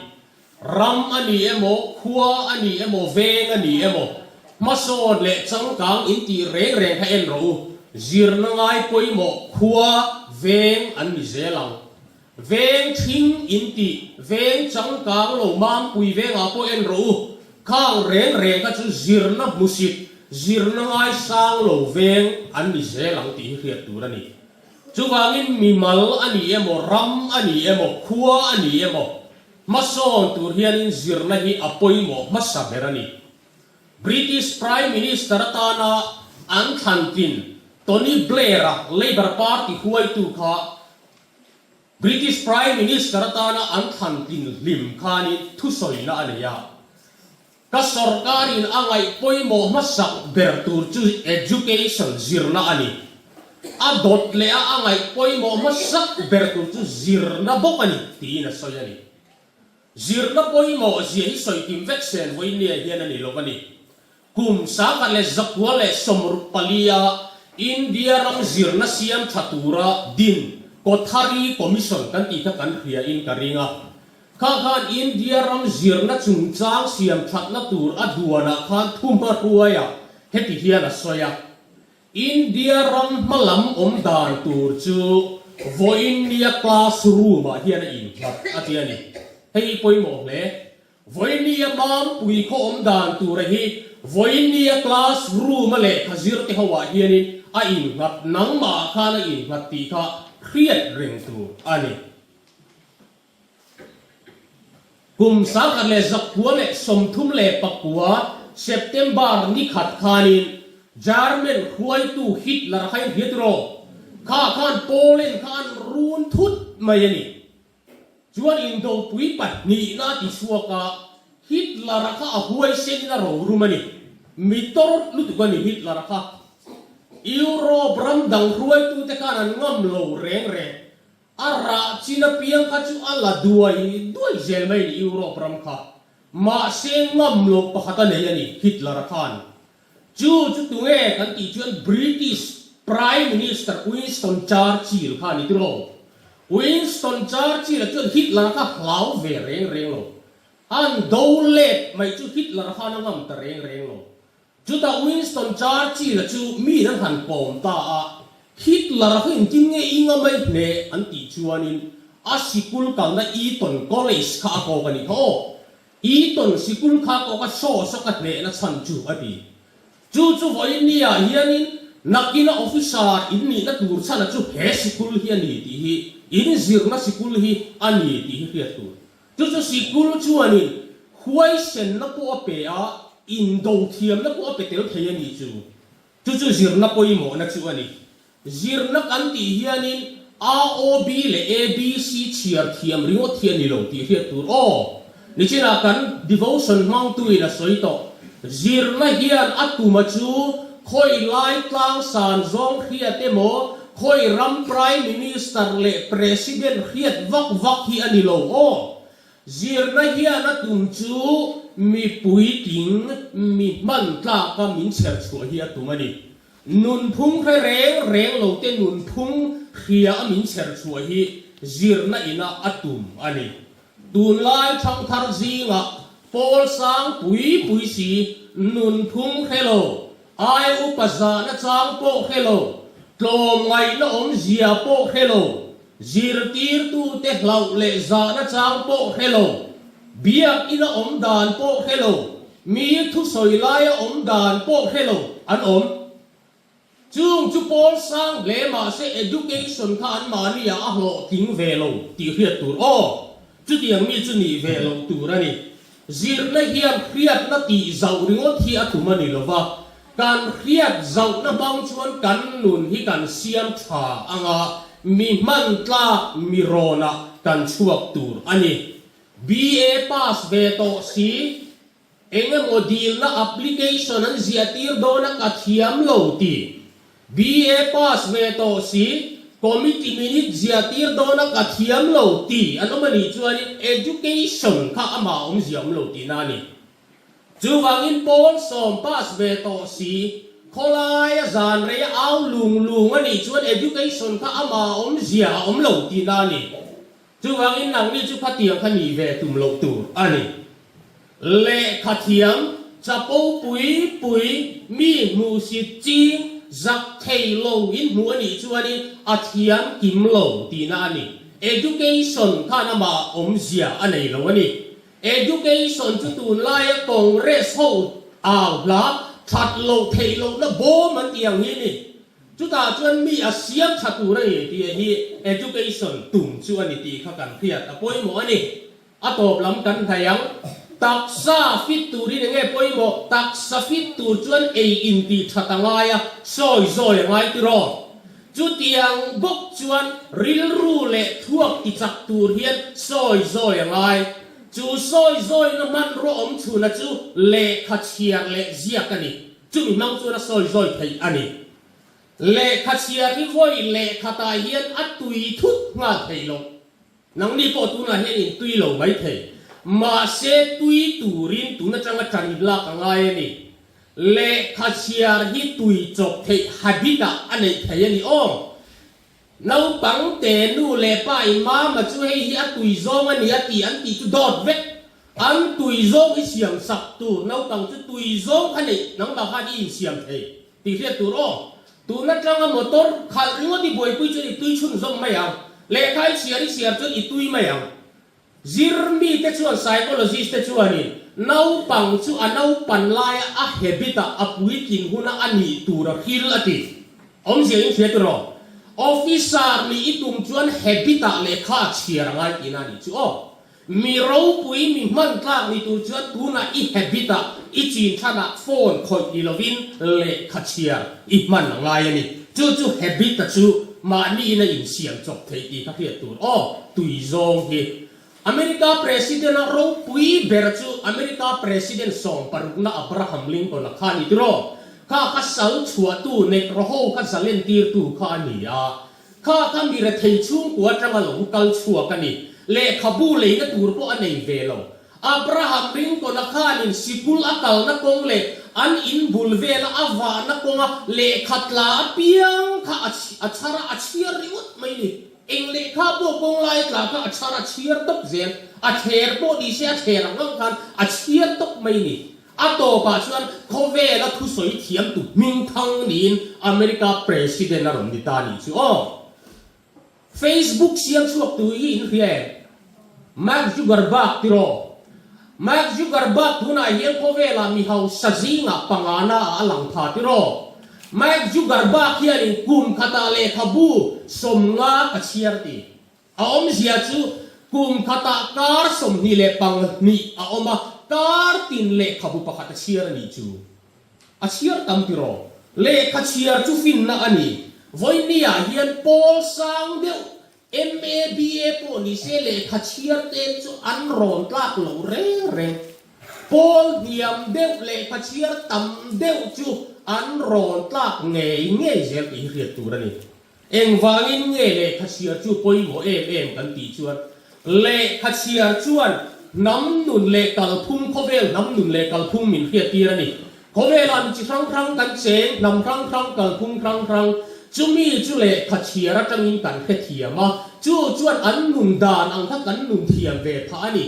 Speaker 6: Ram a ni emaw, khua a ni emaw, veng a ni emaw, hmasawn leh changkang in tih reng reng kha en rawh u. Zirna ngai pawimawh khua, veng an ni zel ang. Veng thing in tih, veng changkang lo mampui vengah pawh en rawh u. Khang reng reng kha chu zirna hmusit, zirna ngai sang lo veng an ni zel ang tih hi hriat tur a ni. Chuvangin mimal a ni emaw, ram a ni emaw, khua a ni emaw, Hmasawn tur hianin zirna hi a pawimawh hmasa ber a ni. British Prime Minister atana an thlan tlin Tony Blair-a Labour Party huaitu kha British Prime Minister atana an thlan tlin hlim khanin thusawina a nei a. Ka sorkarin a ngaih pawimawh hmasak ber tur chu education zirna a ni. A dawt leh a a ngaih pawimawh hmasak ber tur chu zirna bawk a ni, tiin a sawi a ni. Zirna pawimawh zia hi sawi kim vek sen vawinia hian a ni lo a ni. Kum 1964 a India ram zirna siam tha tura din Kothari Commission kan tih kha kan hria in ka ring a. Kha khan India ram zirna chungchang siam thatna tur a duanah khan thumhma hruaia heti hian a sawi a, India ram hmalam awm dan tur chu vawiin nia class room ah hian a innghat a ti a ni. Hei hi pawimawh hle. Vawiin nia Mampui khaw awm dan tura hi vawiin nia class room a lehkha zir te ho ah hianin a innghat, nangmah ah khan a innghat tih kha hriat reng tur a ni. Kum 1934 September ni khat khanin German hruaitu Hitler kha in hria tiraw? Kha khan Poland kha an run thut mai a ni. Chuan indopui pahnihna a ti chhuak a, Hitler-a kha a huaisenin a rorum a ni. Mi tawrh lutuk a ni Hitler-a kha. Europe ram dang hruaitute khan an ngam lo reng reng. A rah chin apiang kha chu a la duai duai zel mai a ni Europe ram kha. Mahse ngam loh pakhat a nei a ni Hitler-a khan. Chu chu tunge kan tih chuan British Prime Minister Winston Churchill kha a ni tiraw? Winston Churchill-a chuan Hitler-a kha hlau ve reng reng lo. An do let mai chu Hitler-a khan a ngam ta reng reng lo. Chutah Winston Churchill-a chu miin an han kawm ta a, Hitler-a kha engtin nge i ngam ai hle an tih chuanin a sikul kalna Eton College kha a kawk a nih kha aw. Eton sikul kha a kawk a saw saw ka hnehna chhan chu a ti. Chu chu vawiin niah hianin nakina officer in nihna tur chhana chu he sikul hi a ni tih hi, in zirna sikul hi a ni tih hi hriat tur. Chu chu sikul chuanin huaisenna pawh a pe a, indo thiamna pawh a pe tel thei a ni chu. Chu chu zirna pawimawhna chu a ni. Zirna kan tih hianin AOB leh ABC chhiar thiam ringawt hi a ni lo tih hriat tur aw. Nichinah kan devotion hmangtuin a sawi tawh. Zirna hian a tuma chu khawi lai tlang san zawng hriat emaw, khawi ram Prime Minister leh President hriat vak vak hi a ni lo aw. Zirna hian a tum chu mi puitling, mi hman tlaka min chher chhuah hi a tum a ni. Nunphung hre reng reng lo te nunphung hria a min chher chhuah hi zirna ina a tum a ni. Tunlai thangthar zingah pawl sang pui pui si nunphung hre lo, ai upa zahna chang pawh hre lo, tlawmngaihna awmzia pawh hre lo, zirtirtute hlauh leh zahna chang pawh hre lo, biakina awm dan pawh hre lo, mi thusawi laia awm dan pawh hre lo an awm. Chung chu pawl sang hle mahse education kha an mahni ah a hlawhtling ve lo tih hriat tur aw. Chutiang mi chu nih ve loh tur a ni. Zirna hian hriatna tih zauh ringawt hi a tum a ni lo va, kan hriat zauhna hmang chuan kan nun hi kan siam tha anga mi hman tlak mi rawnah kan chhuak tur a ni. BA pass ve tawh si. Eng emaw dilna application an ziah tir dawn a ka thiam lo ti. BA pass ve tawh si, committee minute ziah tir dawn a ka thiam lo ti an awm a nih chuanin education kha amah awm ziah awm lo tihna a ni. Chuvangin pawl sawm pass ve tawh si, khawlaia zan rei a au lung lung a nih chuan education kha amah awm ziah a awm lo tihna a ni. Chuvangin nangni chu khatiang kha nih ve tum loh tur a ni. Lehkha thiam, chapo pui pui, mi hmuhsit ching, zak thei lo in hmuh a nih chuanin a thiam kim lo tihna a ni. Education khan amah awmzia a nei lo a ni. Education chu tunlaia Congress ho au hla that loh theih lohna bawm an tih ang hi a ni. Chutah chuan mi a siam tha tur a ni tih hi education tum chu a ni tih kha kan hriat a pawimawh a ni. A tawp lam kan hnaih ang. Taksa fit turin eng nge pawimawh? Taksa fit tur chuan ei intih that a ngai a, sawi zawi a ngai tiraw? Chutiang bawk chuan rilru leh thluak tichak tur hian sawi zawi a ngai. Chu sawi zawina hmanrua awm chhuna chu lehkha chhiar leh ziak a ni. Chumi hmang chuan a sawi zawi theih a ni. Lehkha chhiar hi vawi lehkhatah hian a tui thut nghal theih loh. Nangni pawh tunah hian in tui lo mai thei. Mahse tui turin tun atanga tan in lak a ngai a ni. Lehkha chhiar hi tui chawp theih habit ah a neih theih a ni aw. Naupang te nu leh pa in mama chu hei hi a tui zawng a ni a tih an tih chu dawt vek. An tui zawng hi siam sak tur naupang chu tui zawng kha neih nangmah khan i insiam thei tih hriat tur aw. Tun atanga motor khalh ringawt i buaipui chuan i tui chhunzawm mai ang. Lehkha i chhiar i chhiar chuan i tui mai ang. Zir mite chuan psychologist te chuanin naupang chu a naupan laia a habit ah a puitlin huna a nih tur a hril a ti. Awmzia in hria tiraw? Officer nih i tum chuan habit ah lehkha a chhiar a ngai tihna a nih chu aw. Mi ropui mi hman tlak ni tur chuan tunah i habit ah i chin thlan ah phone khawih ni lovin lehkha chhiar i hman a ngai a ni. Chu chu habit a chu mahni in a insiam chawp thei tih kha hriat tur aw. Tui zawng hi America President a ropui ber chu America President sawmparukna Abraham Lincoln a kha a ni tiraw? Kha kha sal chhuahtu Negro ho kha zalen tirtu kha a ni a. Kha kha mi rethei chhungkua atanga lo kal chhuak a ni. Lehkhabu leina tur pawh a nei ve lo. Abraham Lincoln a khanin sikul a kalna kawng leh an in bul vela a vahna kawnga lehkha tla apiang kha a chhar a, a chhiar ringawt mai ni. Eng lehkha pawh kawng lai tla kha a chhar a chhiar tawp zel. A thler pawh ni se a thler ang ang khan a chhiar tawp mai ni. A tawpah chuan khawvela thusawi thiamtu hmingthang niin America President a rawn ni ta nih chu aw. Facebook siam chhuak tu hi in hria em? Mark Zuckerberg tiraw? Mark Zuckerberg tunah hian khawvelah mi hausa zingah pangana ah a lang pha tiraw? Mark Zuckerberg hianin kum khatah lehkhabu 50 ka chhiar ti. A awmzia chu kum khatah kar 22 a awm a, kar tin lehkhabu pakhat a chhiar a nih chu. A chhiar tam tiraw? Lehkha chhiar chu finna a ni. Vawinia hian pawl sang deuh MABA pawh ni se lehkha chhiar te chu an rawn tlak lo reng reng. Pawl hniam deuh lehkha chhiar tam deuh chu an rawn tlak ngei ngei zel tih hi hriat tur a ni. Engvangin nge lehkha chhiar chu pawimawh em em kan tih chuan, lehkha chhiar chuan hnam nun leh kalphung, khawvel hnam nun leh kalphung min hriattir a ni. Khawvelah mi chi hrang hrang kan cheng, hnam hrang hrang, kalphung hrang hrang, chumi chu lehkha chhiar atangin kan hrethiam a, chu chuan an nun dan ang kha kan nun thiam ve phah a ni.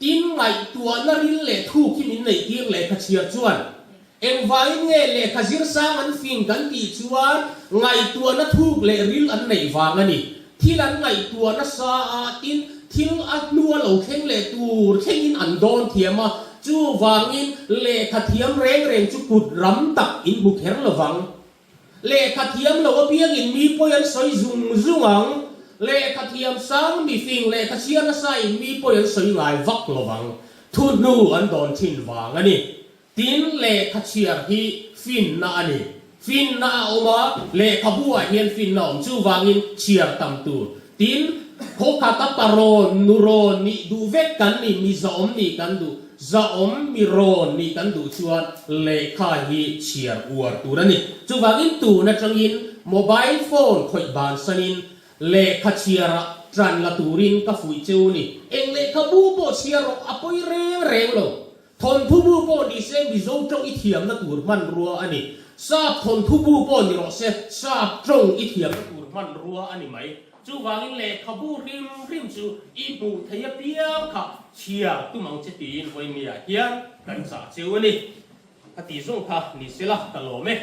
Speaker 6: Tin, ngaihtuahna ril leh thuk hi min neihtir lehkha chhiar chuan engvangin nge lehkha zir sang an fing kan tih chuan ngaihtuahna thuk leh ril an neih vang a ni. Thil an ngaihtuah nasa a, tin, thil a hnu a lo thleng leh tur thlengin an dawn thiam a, chuvangin lehkha thiam reng reng chu kut ram tak in hmu kher lovang. Lehkha thiam lo apiangin mi pawi an sawi zung zung ang. Lehkha thiam sang mi fing lehkha chhiar nasa in mi pawi an sawi ngai vak lo vang. Thu hnu an dawn thin vang a ni. Tin, lehkha chhiar hi finna a ni. Finna a awm a, lehkhabu ah hian finna a awm. Chuvangin chhiar tam tur. Tin, khawkhata parawn, nurawn nih duh vek kan ni, mi zahawm nih kan duh. Zahawm mi rawn nih kan duh chuan lehkha hi chhiar uar tur a ni. Chuvangin tun atangin mobile phone khawih bansanin lehkha chhiarah tan la turin ka fuih cheu ni. Eng lehkhabu pawh chhiar rawh a pawi reng reng lo. Thawnthu bu pawh ni se Mizo tawng i thiamna tur hmanrua a ni. Sap thawnthu bu pawh ni rawh se sap tawng i thiamna tur hmanrua a ni mai. Chuvangin lehkhabu hrim hrim chu i hmuh thei apiang kha chhiar tum ang che tiin vawinia hian kan chah cheu a ni. Ka tih zawng kha ni sela ka lawm e.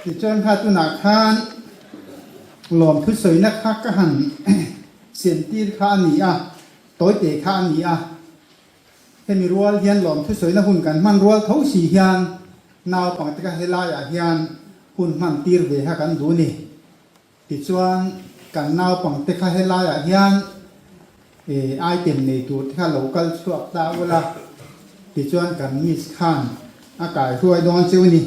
Speaker 5: Tichuan kha tunah khan lawm thusawina kha ka han siamtir kha a ni a, tawite kha a ni a. Hemi rual hian lawm thusawina hun kan hman rual tho si hian naupangte kha helaiah hian hun hman tir ve kha kan duh a ni. Tichuan kan naupangte kha helaiah hian item nei tur te kha lo kal chhuak ta ula, tichuan kan miss khan a kai hruai dawn cheu ni.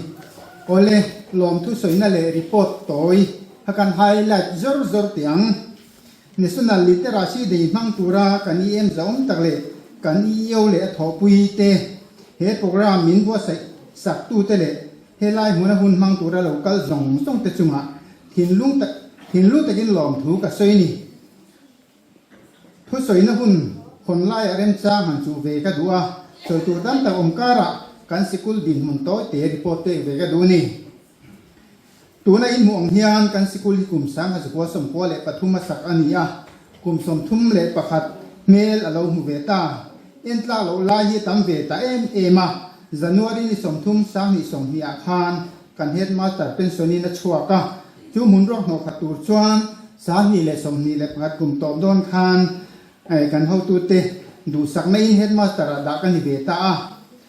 Speaker 5: Awle, lawmthu sawina leh report tawi kha kan highlight zawr zawr teh ang. National Literacy Day hmang tura kan EM zahawm tak leh kan EEO leh a thawhpui te, he programme min buatsaih sak tute leh Helai hmuna hun hmang tura lo kal zawng zawng te chungah thinlung tak thinlung takin lawmthu ka sawi ni. Thusawina hun hawn laiah remchang han chuh ve ka duh a, sawi tur tam tak awm karah kan sikul dinhmun tawi te report pek ve ka duh ni. Tuna inhmuh ang hian kan sikul hi kum 1993 a sak a ni a, kum 31 hmel a lo hmu ve ta. Entlak loh lai hi a tam ve ta em em a, January ni 30 2020 ah khan kan headmaster pension in a chhuak a, chu hmun ruak hnawh khat tur chuan 2021 kum tawp dawn khan kan hotute duhsakna in headmaster ah dah ka ni ve ta a.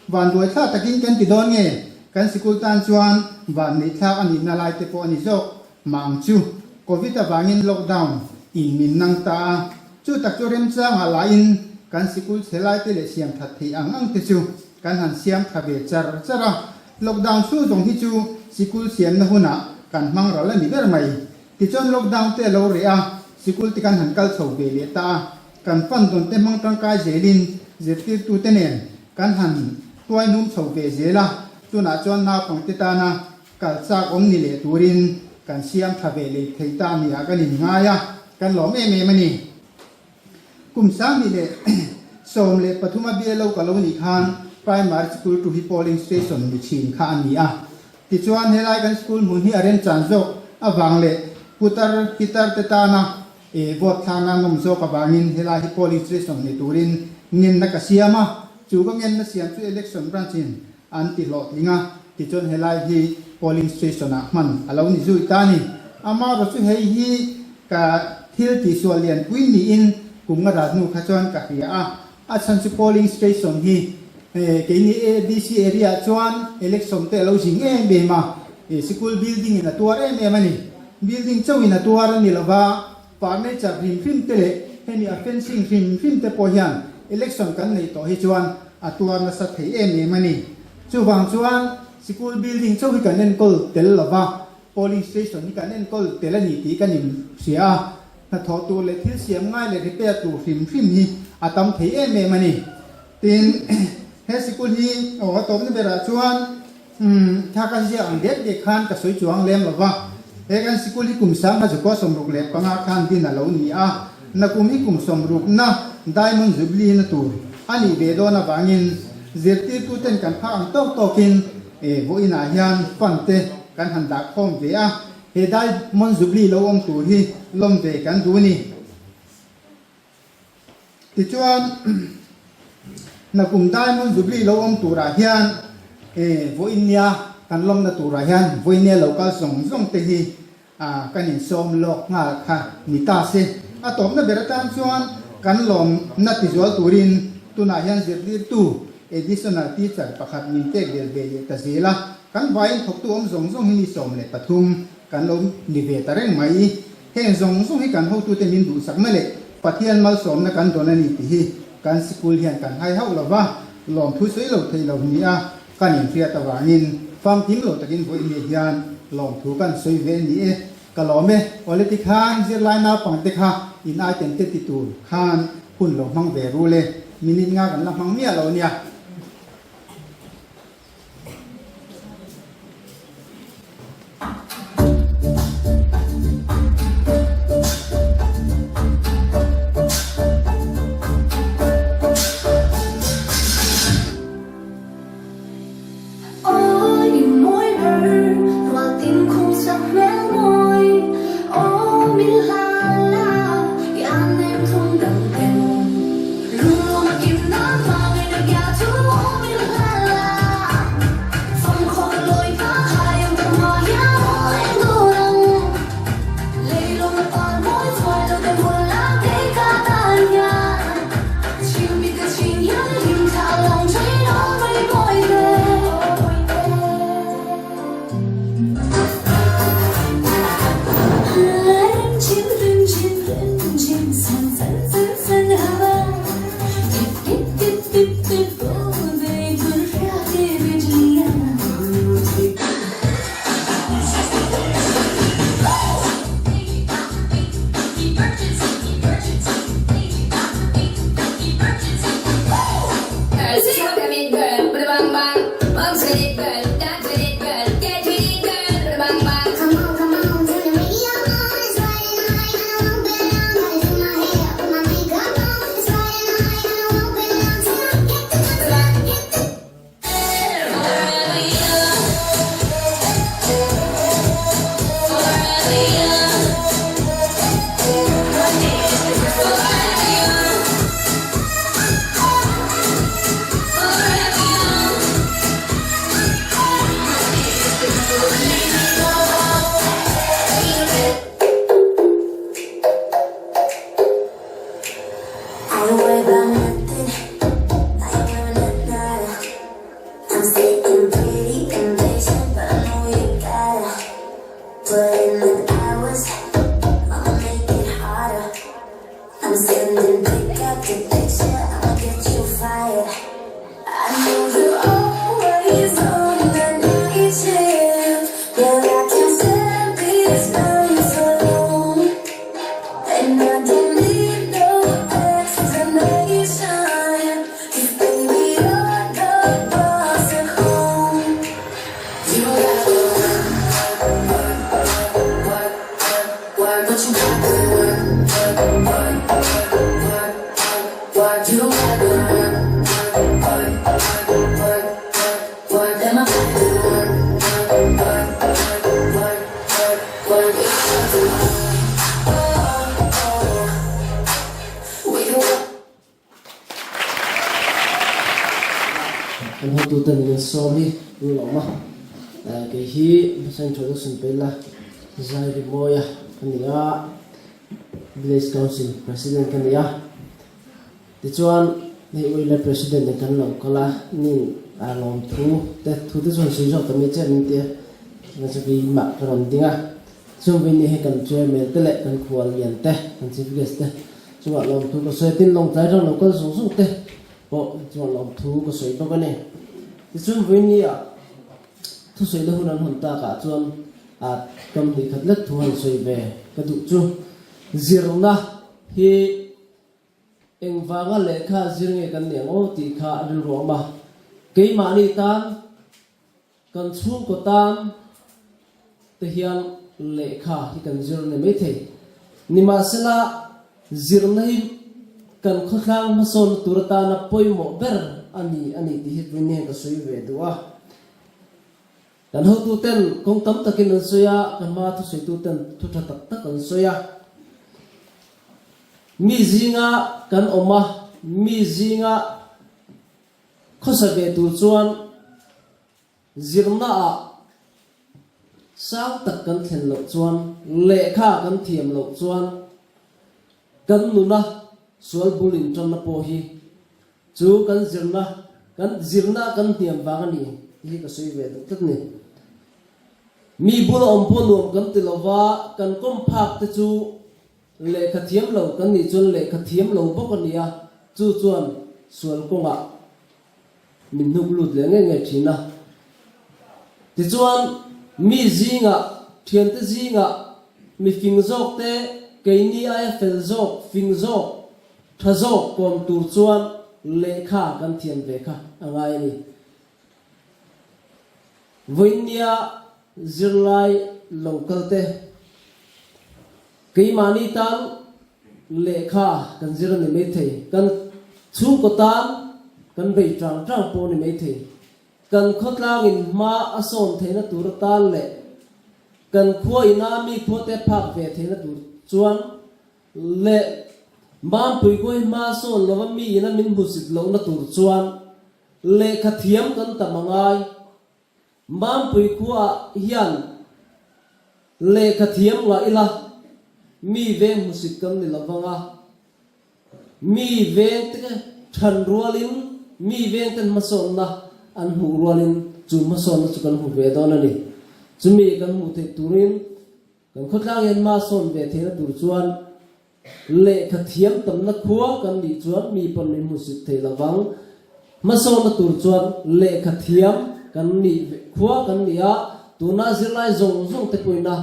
Speaker 5: Vanduai thlak takin kan ti dawn nge? Kan sikul tan chuan vanneih thlak a nihna lai te pawh a ni zawk mah ang chu. Covid avangin lockdown in min nang ta a, chu tak chu remchangah lahin kan sikul chhe lai te leh siam that theih ang ang te chu kan han siam tha ve char char a. Lockdown chhung zawng hi chu sikul siamna hunah kan hmang ral a ni ber mai. Tichuan lockdown te a lo reh a, sikul te kan han kal chho ve leh ta a. Kan fan dawn te hmang tangkai zelin zirtirtute nen kan han tuai hnum chho ve zel a, tunah chuan naupangte tana kal chak awm ni leh turin kan siam tha ve leh thei ta nia kan inngai a, kan lawm em em a ni. Kum 2013 a BLO ka lo nih khan Primary School tu hi polling station ni thin kha a ni a, tichuan helai kan school hmun hi a remchan zawk avang leh putar pitar te tana E vote thlakna an awm zawk avangin helai hi polling station ni turin ngenna ka siam a, chu ka ngenna siam chu election branch in an ti hlawhtling a, tichuan helai hi polling station ah hman a lo ni zui ta a ni. Amaherawh chu hei hi ka thil tihsual lianpui niin kum nga rat hnu kha chuan ka hria a, a chhan chu polling station hi keini ADC area ah chuan election te a lo zing em em a, sikul building in a tuar em em a ni. Building chauhin a tuar a ni lova, furniture hrim hrim te leh hemi a fencing hrim hrim te pawh hian election kan neih tawh hi chuan a tuar nasa thei em em a ni. Chuvang chuan sikul building chauh hi kan enkawl tel lova, polling station hi kan enkawl tel a ni tih kan inhria a, hnathawh tur leh thil siam ngai leh repair tur hrim hrim hi a tam thei em em a ni. Tin, he sikul hi aw a tawpna berah chuan Umm, thla kan ziak ang dek dek khan ka sawi chuang lem lo va. He kan sikul hi kum 1965 khan din a lo ni a, nakum hi kum sawmrukna Diamond Jubilee na tur a nih ve dawn avangin zirtirtuten kan phak ang tawk tawkin e vawiinah hian fund te kan han dah khawm ve a, he Diamond Jubilee lo awm tur hi lawm ve kan duh a ni. Tichuan, nakum Diamond Jubilee lo awm turah hian vawiinnia kan lawmna turah hian vawiinnia lo kal zawng zawng te hi kan insawm lawk nghal kha ni ta se. A tawpna ber atan chuan kan lawmna tizual turin tunah hian zirtirtu additional teacher pakhat min pek belh ve leh ta zel a, kan vaiin thawktu awm zawng zawng hi ni 13 kan lo ni ve ta reng mai. Heng zawng zawng hi kan hotute min duhsakna leh Pathian malsawmna kan dawn a ni tih hi kan sikul hian kan hai hauh lo va, lawmthu sawi lo thei lo ni a kan inhriat avangin famkim lo takin vawiin hian lawmthu kan sawi ve a ni e. Ka lawm e, awle ti khan zirlai naupangte kha in item te ti tur khan hun lo hmang ve rul e, minute nga kan la hmang miah lo nia.
Speaker 7: Kan hotuten min sawm hi an lawm a, kei hi hmasa introduction pe ila Zai Rimawia ka ni a, Village Council President ka ni a, tichuan hei Uile President nen kan lo kal a, nin a lawmthu te thu te chuan sawi zawk ta mai che min ti a, chuan chu keimah ka rawn ding a, chung vei ni hei kan Chairman te leh kan khual lian te, kan Chief Guest te chungah lawmthu ka sawi a, tin Lawngtlai rang lo kal zawng zawng te pawh chuan lawmthu ka sawi bawk a ni. Tichuan vawinia thusawi na hun an hawn takah chuan a kam hnih khat lek thu han sawi ve ka duh chu zirna hi engvanga lehkha zir nge kan nih ang aw tih kha a rilru a awm a, keimahni tan Kan chhungkaw tan te hian lehkha hi kan zir ni maithei. Nimahsela, zirna hi kan khawthlang hmasawnna tur atana pawimawh ber a ni a ni tih hi vawiin hian ka sawi ve duh a. Kan hotuten kawng tam takin an sawi a, kan hmaa thusawi-tuten thu tha tak tak an sawi a. Mi zinga kan awm a, mi zinga Khawsa ve tur chuan zirnaah sang tak kan thlen loh chuan, lehkha kan thiam loh chuan kan nuna sual bul intanna pawh hi chu kan zirna, kan zirna kan hniam vang a ni tih hi ka sawi ve duh tlat a ni. Mi bula awm pawh nuam kan ti lova, kan kawm phak te chu Lehkha thiam lo kan nih chuan lehkha thiam lo bawk a ni a, chu chuan sual kawngah min hnuk lut leh ngei ngei thin a. Tichuan, mi zingah, thiante zingah mi fing zawk te, keini aia fel zawk, fing zawk, tha zawk kawm tur chuan lehkha kan thiam ve kha a ngai a ni. Vawiinnia zirlai lo kal te, keimahni tan lehkha kan zir a ni maithei, kan chhungkaw tan kan bei tang tang pawh a ni maithei, kan khawtlangin hma a sawn theihna tur atan leh kan khua ina mi khuate phak ve theihna tur chuan leh Mampui kawi hma sawn lova mi ina min hmusit lohna tur chuan Lehkha thiam kan tam a ngai. Mampui khuaah hian lehkha thiam ngah ila mi veng hmusit kan ni lo vang a. Mi vengte than rualin mi vengten hmasawnna an hmuh rualin chu hmasawnna chu kan hmu ve dawn a ni. Chumi kan hmuh theih turin Kan khawtlang hian hma sawn ve theihna tur chuan lehkha thiam tamna khua kan nih chuan mi pawn min hmusit thei lo vang. Hmasawnna tur chuan lehkha thiam kan nih khua kan ni a, tuna zirlai zawng zawng te pawhin a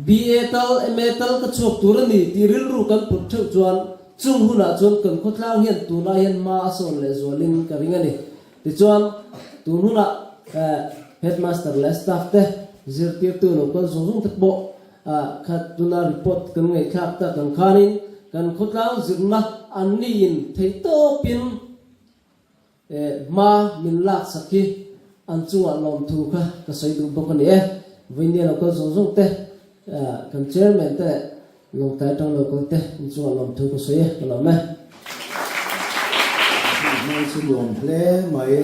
Speaker 7: BA tal, MA tal ka chhuak tur a ni tih rilru kan put theuh chuan chung hunah chuan kan khawtlang hian tunah hian hma a sawn leh zualin ka ring a ni. Tichuan. Tun hunah Headmaster leh staff te zirtirtu lo kal zawng zawng te pawh kha tuna report kan ngaihthlak tak ang khanin kan khawtlang zirna an niin theihtawpin Hma min lak sak hi an chungah lawmthu kha ka sawi duh bawk a ni e. Vawinia lo kal zawng zawng te, kan chairman te leh Lawngtlai atang lo kal te an chungah lawmthu ka sawi e, ka lawm e.
Speaker 8: Hmang chu nuam hle mai,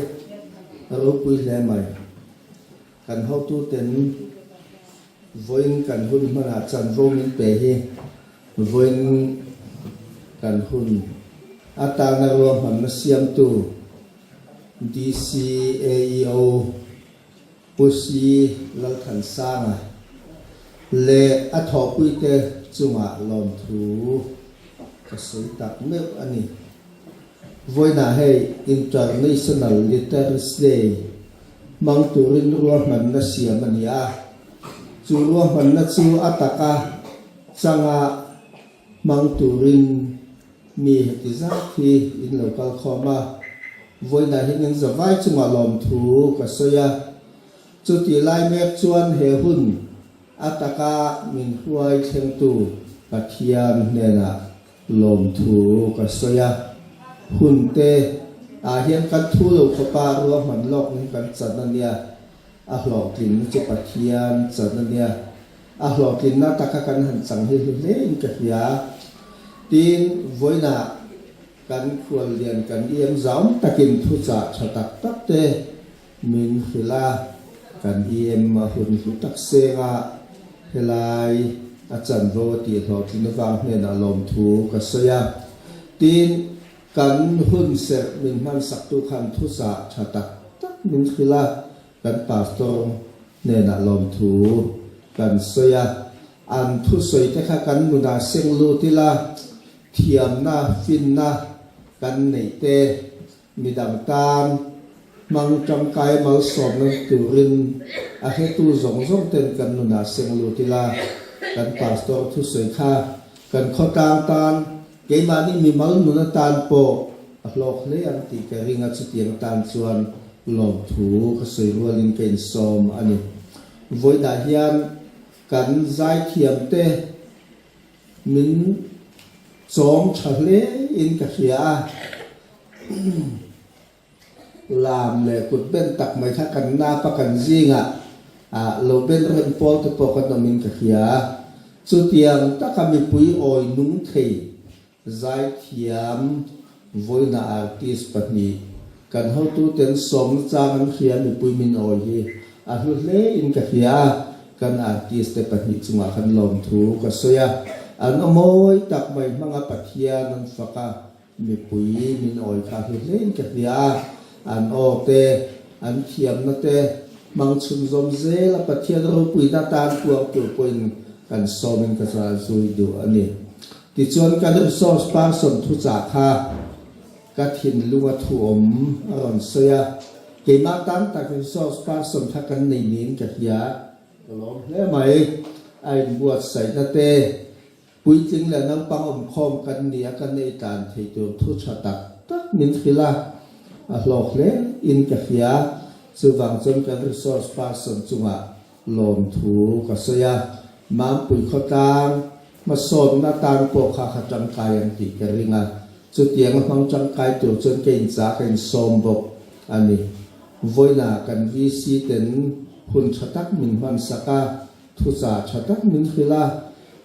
Speaker 8: a ropui hle mai. Kan hotuten vawiin kan hun hmanah chanvo min pe hi vawiin kan hun atana ruahmanna siamtu DCAEO Pu C Lalthansanga leh a thawhpuite chungah lawmthu ka sawi tak meuh a ni. Vawiinah hei International Literacy Day hmang turin ruahmanna siam a ni a, chu ruahmanna chu a taka changa hmang turin mi heti zat hi in lo kal khawm a, vawiinah hian in zavai chungah lawmthu ka sawi a, chutih lai mek chuan he hun a taka min hruai thlengtu Pathian hnenah Lawmthu ka sawi a, hun te ah hian kan thu lo khawpa ruahman lawk hi kan chan a nia, a hlawhtlinna chu Pathian chan a nia, a hlawhtlinna taka kan han chang hi hlu hle in ka hria. Tin, vawiinah kan khuallian kan iang zaum takin thuchah tha tak tak te Min hrilh a, kan EM a hun hlu tak seng a, helai a chanvo a tih hlawhtlin avang hnenah lawmthu ka sawi a. Tin, kan hun serh min hmansaktu khan thuchah tha tak tak min hrilh a, kan pastor hnenah lawmthu kan sawi a. An thusawi te kha kan nunah seng lut ila, thiamna, finna kan neih te, Midang tan hmang tangkai malsawmna turin a hretu zawng zawng ten kan nunah seng lut ila, kan pastor thusawi kha kan khawtlang tan, keimahni mimal nun atan pawh a hlawk hle ang tih ka ring a, chutiang atan chuan lawmthu ka sawi rualin ka insawm a ni. Vawiinah hian kan zaithiam te Min chawm tha hle in ka hria a, lam leh kut ben tak mai kha kan nap a, kan zingah lo ben rem pawl te pawh kan awm in ka hria. Chutiang taka mipui awi nung thei zaithiam Vawiina artist pahnih kan hotuten sawmna chang an hria mipui min awi hi a hlu hle in ka hria a, kan artist te pahnih chungah khan lawmthu ka sawi a, an awmawi tak mai hmanga Pathian an fak a, mipui min awi kha a hlu hle in ka hria a, an aw te, an thiamna te hmang chhunzawm zel a Pathian ropuina tan puang tur pawhin kan sawmin ka zui duh a ni. Tichuan kan resource person thuchah kha ka thinlunga thu awm a rawn sawi a, keimah tan tak resource person kha kan nei niin ka hria, ka lawm hle mai. A inbuatsaihna te, puitling leh naupang awmkhawm kan ni a, kan ei tlan thei tur thu tha tak tak min hrilh a, a hlawk hle in ka hria. Chuvang chuan kan resource person chungah Lawmthu ka sawi a, Mampui khawtlang hmasawnna tan pawh kha kha tangkai ang tih ka ring a, chutianga hmang tangkai tur chuan ka inchah ka insawm bawk a ni. Vawiinah kan VC ten hun tha tak min hmansak a, thuchah tha tak min hrilh a,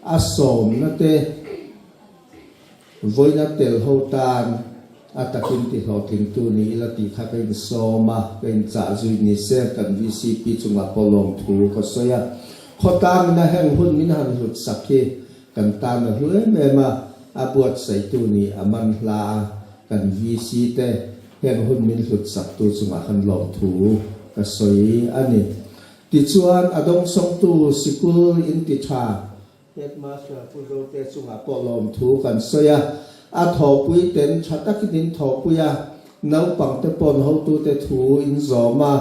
Speaker 8: a sawmna te, Vawiina tel ho tan a takin ti hlawhtlingtu ni ila tih kha ka insawm a, ka inchah zui ni se kan VCP chungah pawh lawmthu ka sawi a. Khawtlangin a heng hun min han hlut sak hi kan tan a hlu em em a, a buatsaihtu nih a man hla a, kan VC te heng hun min hlut saktu chungah khan lawmthu ka sawi a ni. Tichuan a dawngsawngtu sikul inti tha Headmaster Pu Zote chungah pawh lawmthu kan sawi a, a thawhpui ten tha takin in thawhpui a, naupangte pawn hotute thu in zawm a,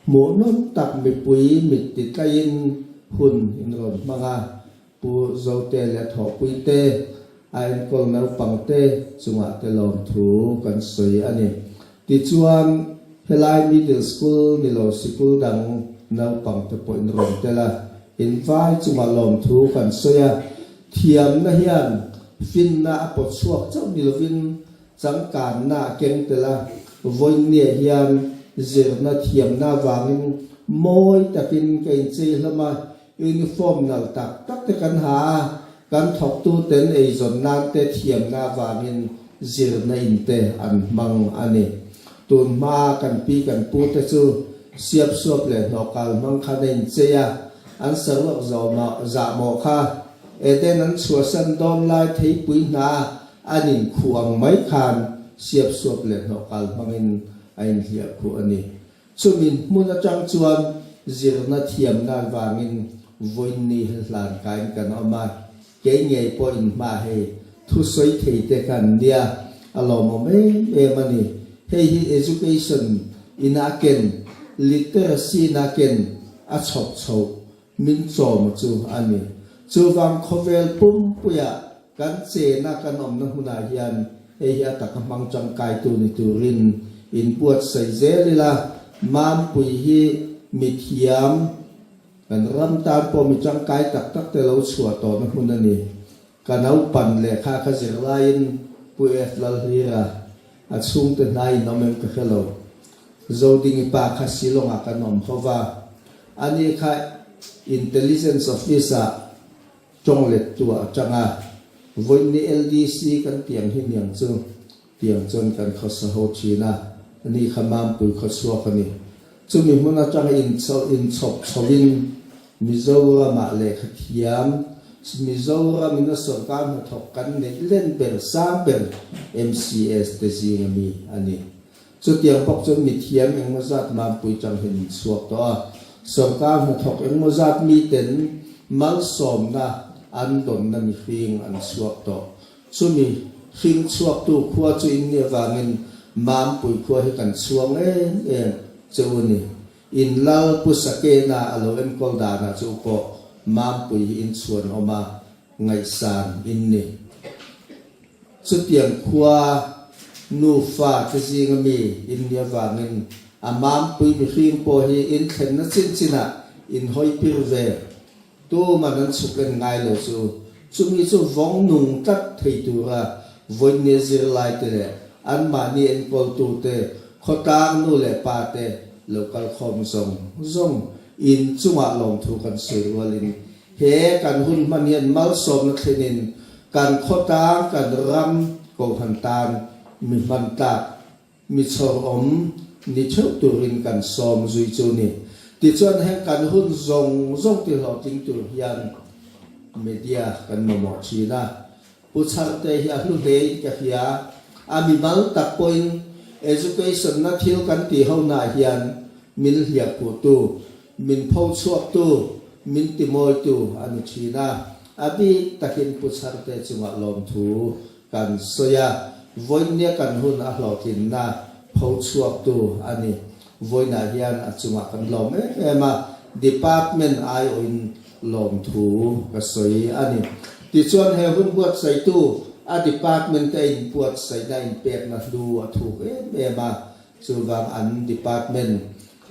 Speaker 8: hmuhnawm tak mipui mit ti tlaiin hun in rawn hmang a, Pu Zote leh thawhpui te, a enkawl naupangte chungah te lawmthu kan sawi a ni. Tichuan. Helai Middle School ni lo sikul dang naupang te pawh in rawn tel a, in vai chungah lawmthu kan sawi a. Thiamna hian finna a pawt chhuak chauh ni lovin changkanna a keng tel a, vawiinniah hian zirna thiamna avangin mawi takin ka inchei hlawm a, Uniform nalh tak tak te kan ha a, kan thawktu ten eizawn nan te thiamna avangin zirna in te an hmang a ni. Tun hmaa kan pi kan pu te chu siap suap leh hnawhkal hmang khan a inchei a, an saruak zahmawh kha Eden an chhuahsan dawn lai theipui hna an inkhuh ang mai khan siap suap leh hnawhkal hmangin a inhliah khuh a ni. Chumi hmun atang chuan zirna thiamna vangin vawiinni hi hlan kain kan awm a, kei ngei pawh in hma hei thusawi thei te kan nia, a lawmawm em em a ni. Hei hi education ina a ken, literacy ina a ken a chhawp chhoh Min chawm chu a ni. Chuvang khawvel pumpuia kan chena kan awmna hmunah hian hei hi a taka hmang tangkaitu ni turin inbuatsaih zel ila, Mampui hi mithiam, kan ram tan pawh mi tangkai tak tak te lo chhuah tawhna hmun a ni. Ka naupan lehkha ka zir laiin Pu F. Lalhlira a chhungte hnaiin awm em ka hre lo. Zodingi pa kha Shillong-ah kan awm ho va, ani kha Intelligence Office-ah tawng lettuah a tang a, vawiinni LDC kan tiang hi niang chu tiang chuan kan khawsa ho thin a, ani kha Mampui khawchhuak a ni. Chumi hmun atanga inchhawp chhovin Mizoramah lehkha thiam, Mizoramin a sorkar hnathawk kan neih len ber sang ber MCS te zinga mi a ni. Chutiang bawk chuan mithiam engmaw zat Mampui chang hian in chhuak tawh a, sorkar hnathawk engmaw zat miten malsawmna an dawnna mihring an chhuak tawh. Chumi hring chhuaktu khua chu in nih avangin Mampui khua hi kan chhuang em em che u ni. In lal Pu Sakena a lo enkawl danah chu pawh Mampui hi in chhuan awm a, ngaihsan in ni. Chutiang khua nufa te zinga mi in nih avangin a Mampui mihring pawh hi in thlenna chin chinah in hawi pir ve. Tuman an chhuk en ngai lo chu chumi chu vawng nung tlat thei tura vawiinni zirlaite leh anmahni enkawltute, khawtlang nu leh pate lo kalkhawm zawng zawng in chungah lawmthu kan sawi rualin he kan hun hman hian malsawmna thlenin kan khawtlang kan ram kohhran tan mi hman tlak Mi chhawrawm ni theuh turin kan sawm zui chu ni. Tichuan heng kan hun zawng zawng ti hlawhtling tur hian media kan mamawh thin a. Pu Chharte hi a hlu hlein ka hria. A mimal tak pawhin education na thil kan tih ho naah hian min hliahkhuhtu, min pho chhuaktu, min timawitu a ni thin a. A bik takin Pu Chharte chungah lawmthu Kan sawi a, vawiinnia kan hun a hlawhtlinna pho chhuaktu a ni. Vawiinah hian a chungah kan lawm em em a, Department aiawhin lawmthu ka sawi a ni. Tichuan he hun buatsaihtu a Department te a inbuatsaihna inpekna hlu a thuk em em a, Chuvang an Department,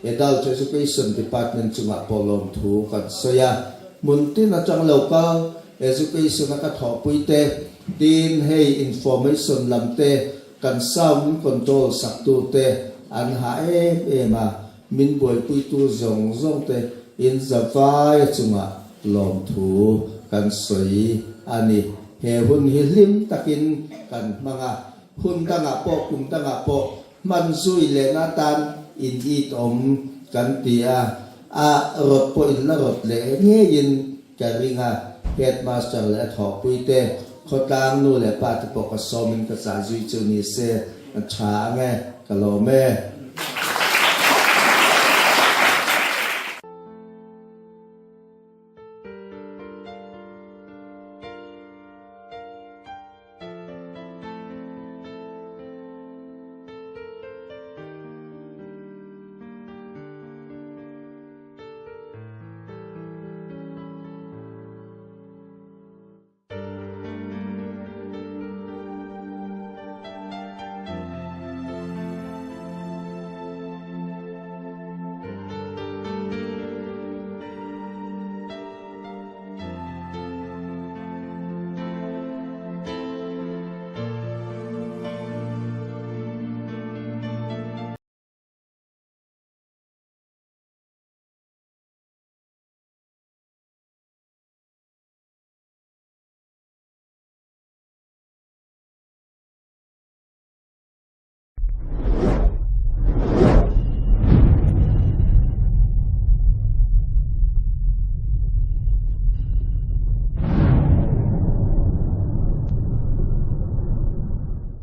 Speaker 8: Adult Education Department chungah pawh lawmthu kan sawi a. Hmun tin atang lo kal Education a ka thawhpui te, tin hei Information lam te, kan sound min control sak tu te an hah em em a, min buaipuitu zawng zawng te in zavai a chungah lawmthu kan sawi a ni. He hun hi hlim takin kan hmang a. Hun dangah pawh kum dangah pawh hman zui lehna atan in it awm kan ti a, a rawt pawh in la rawt leh ngeiin ka ring a, Headmaster leh a thawhpui te, khawtlang nu leh pa te pawh ka sawmin ka chah zui chu ni se a tha ang e, ka lawm e.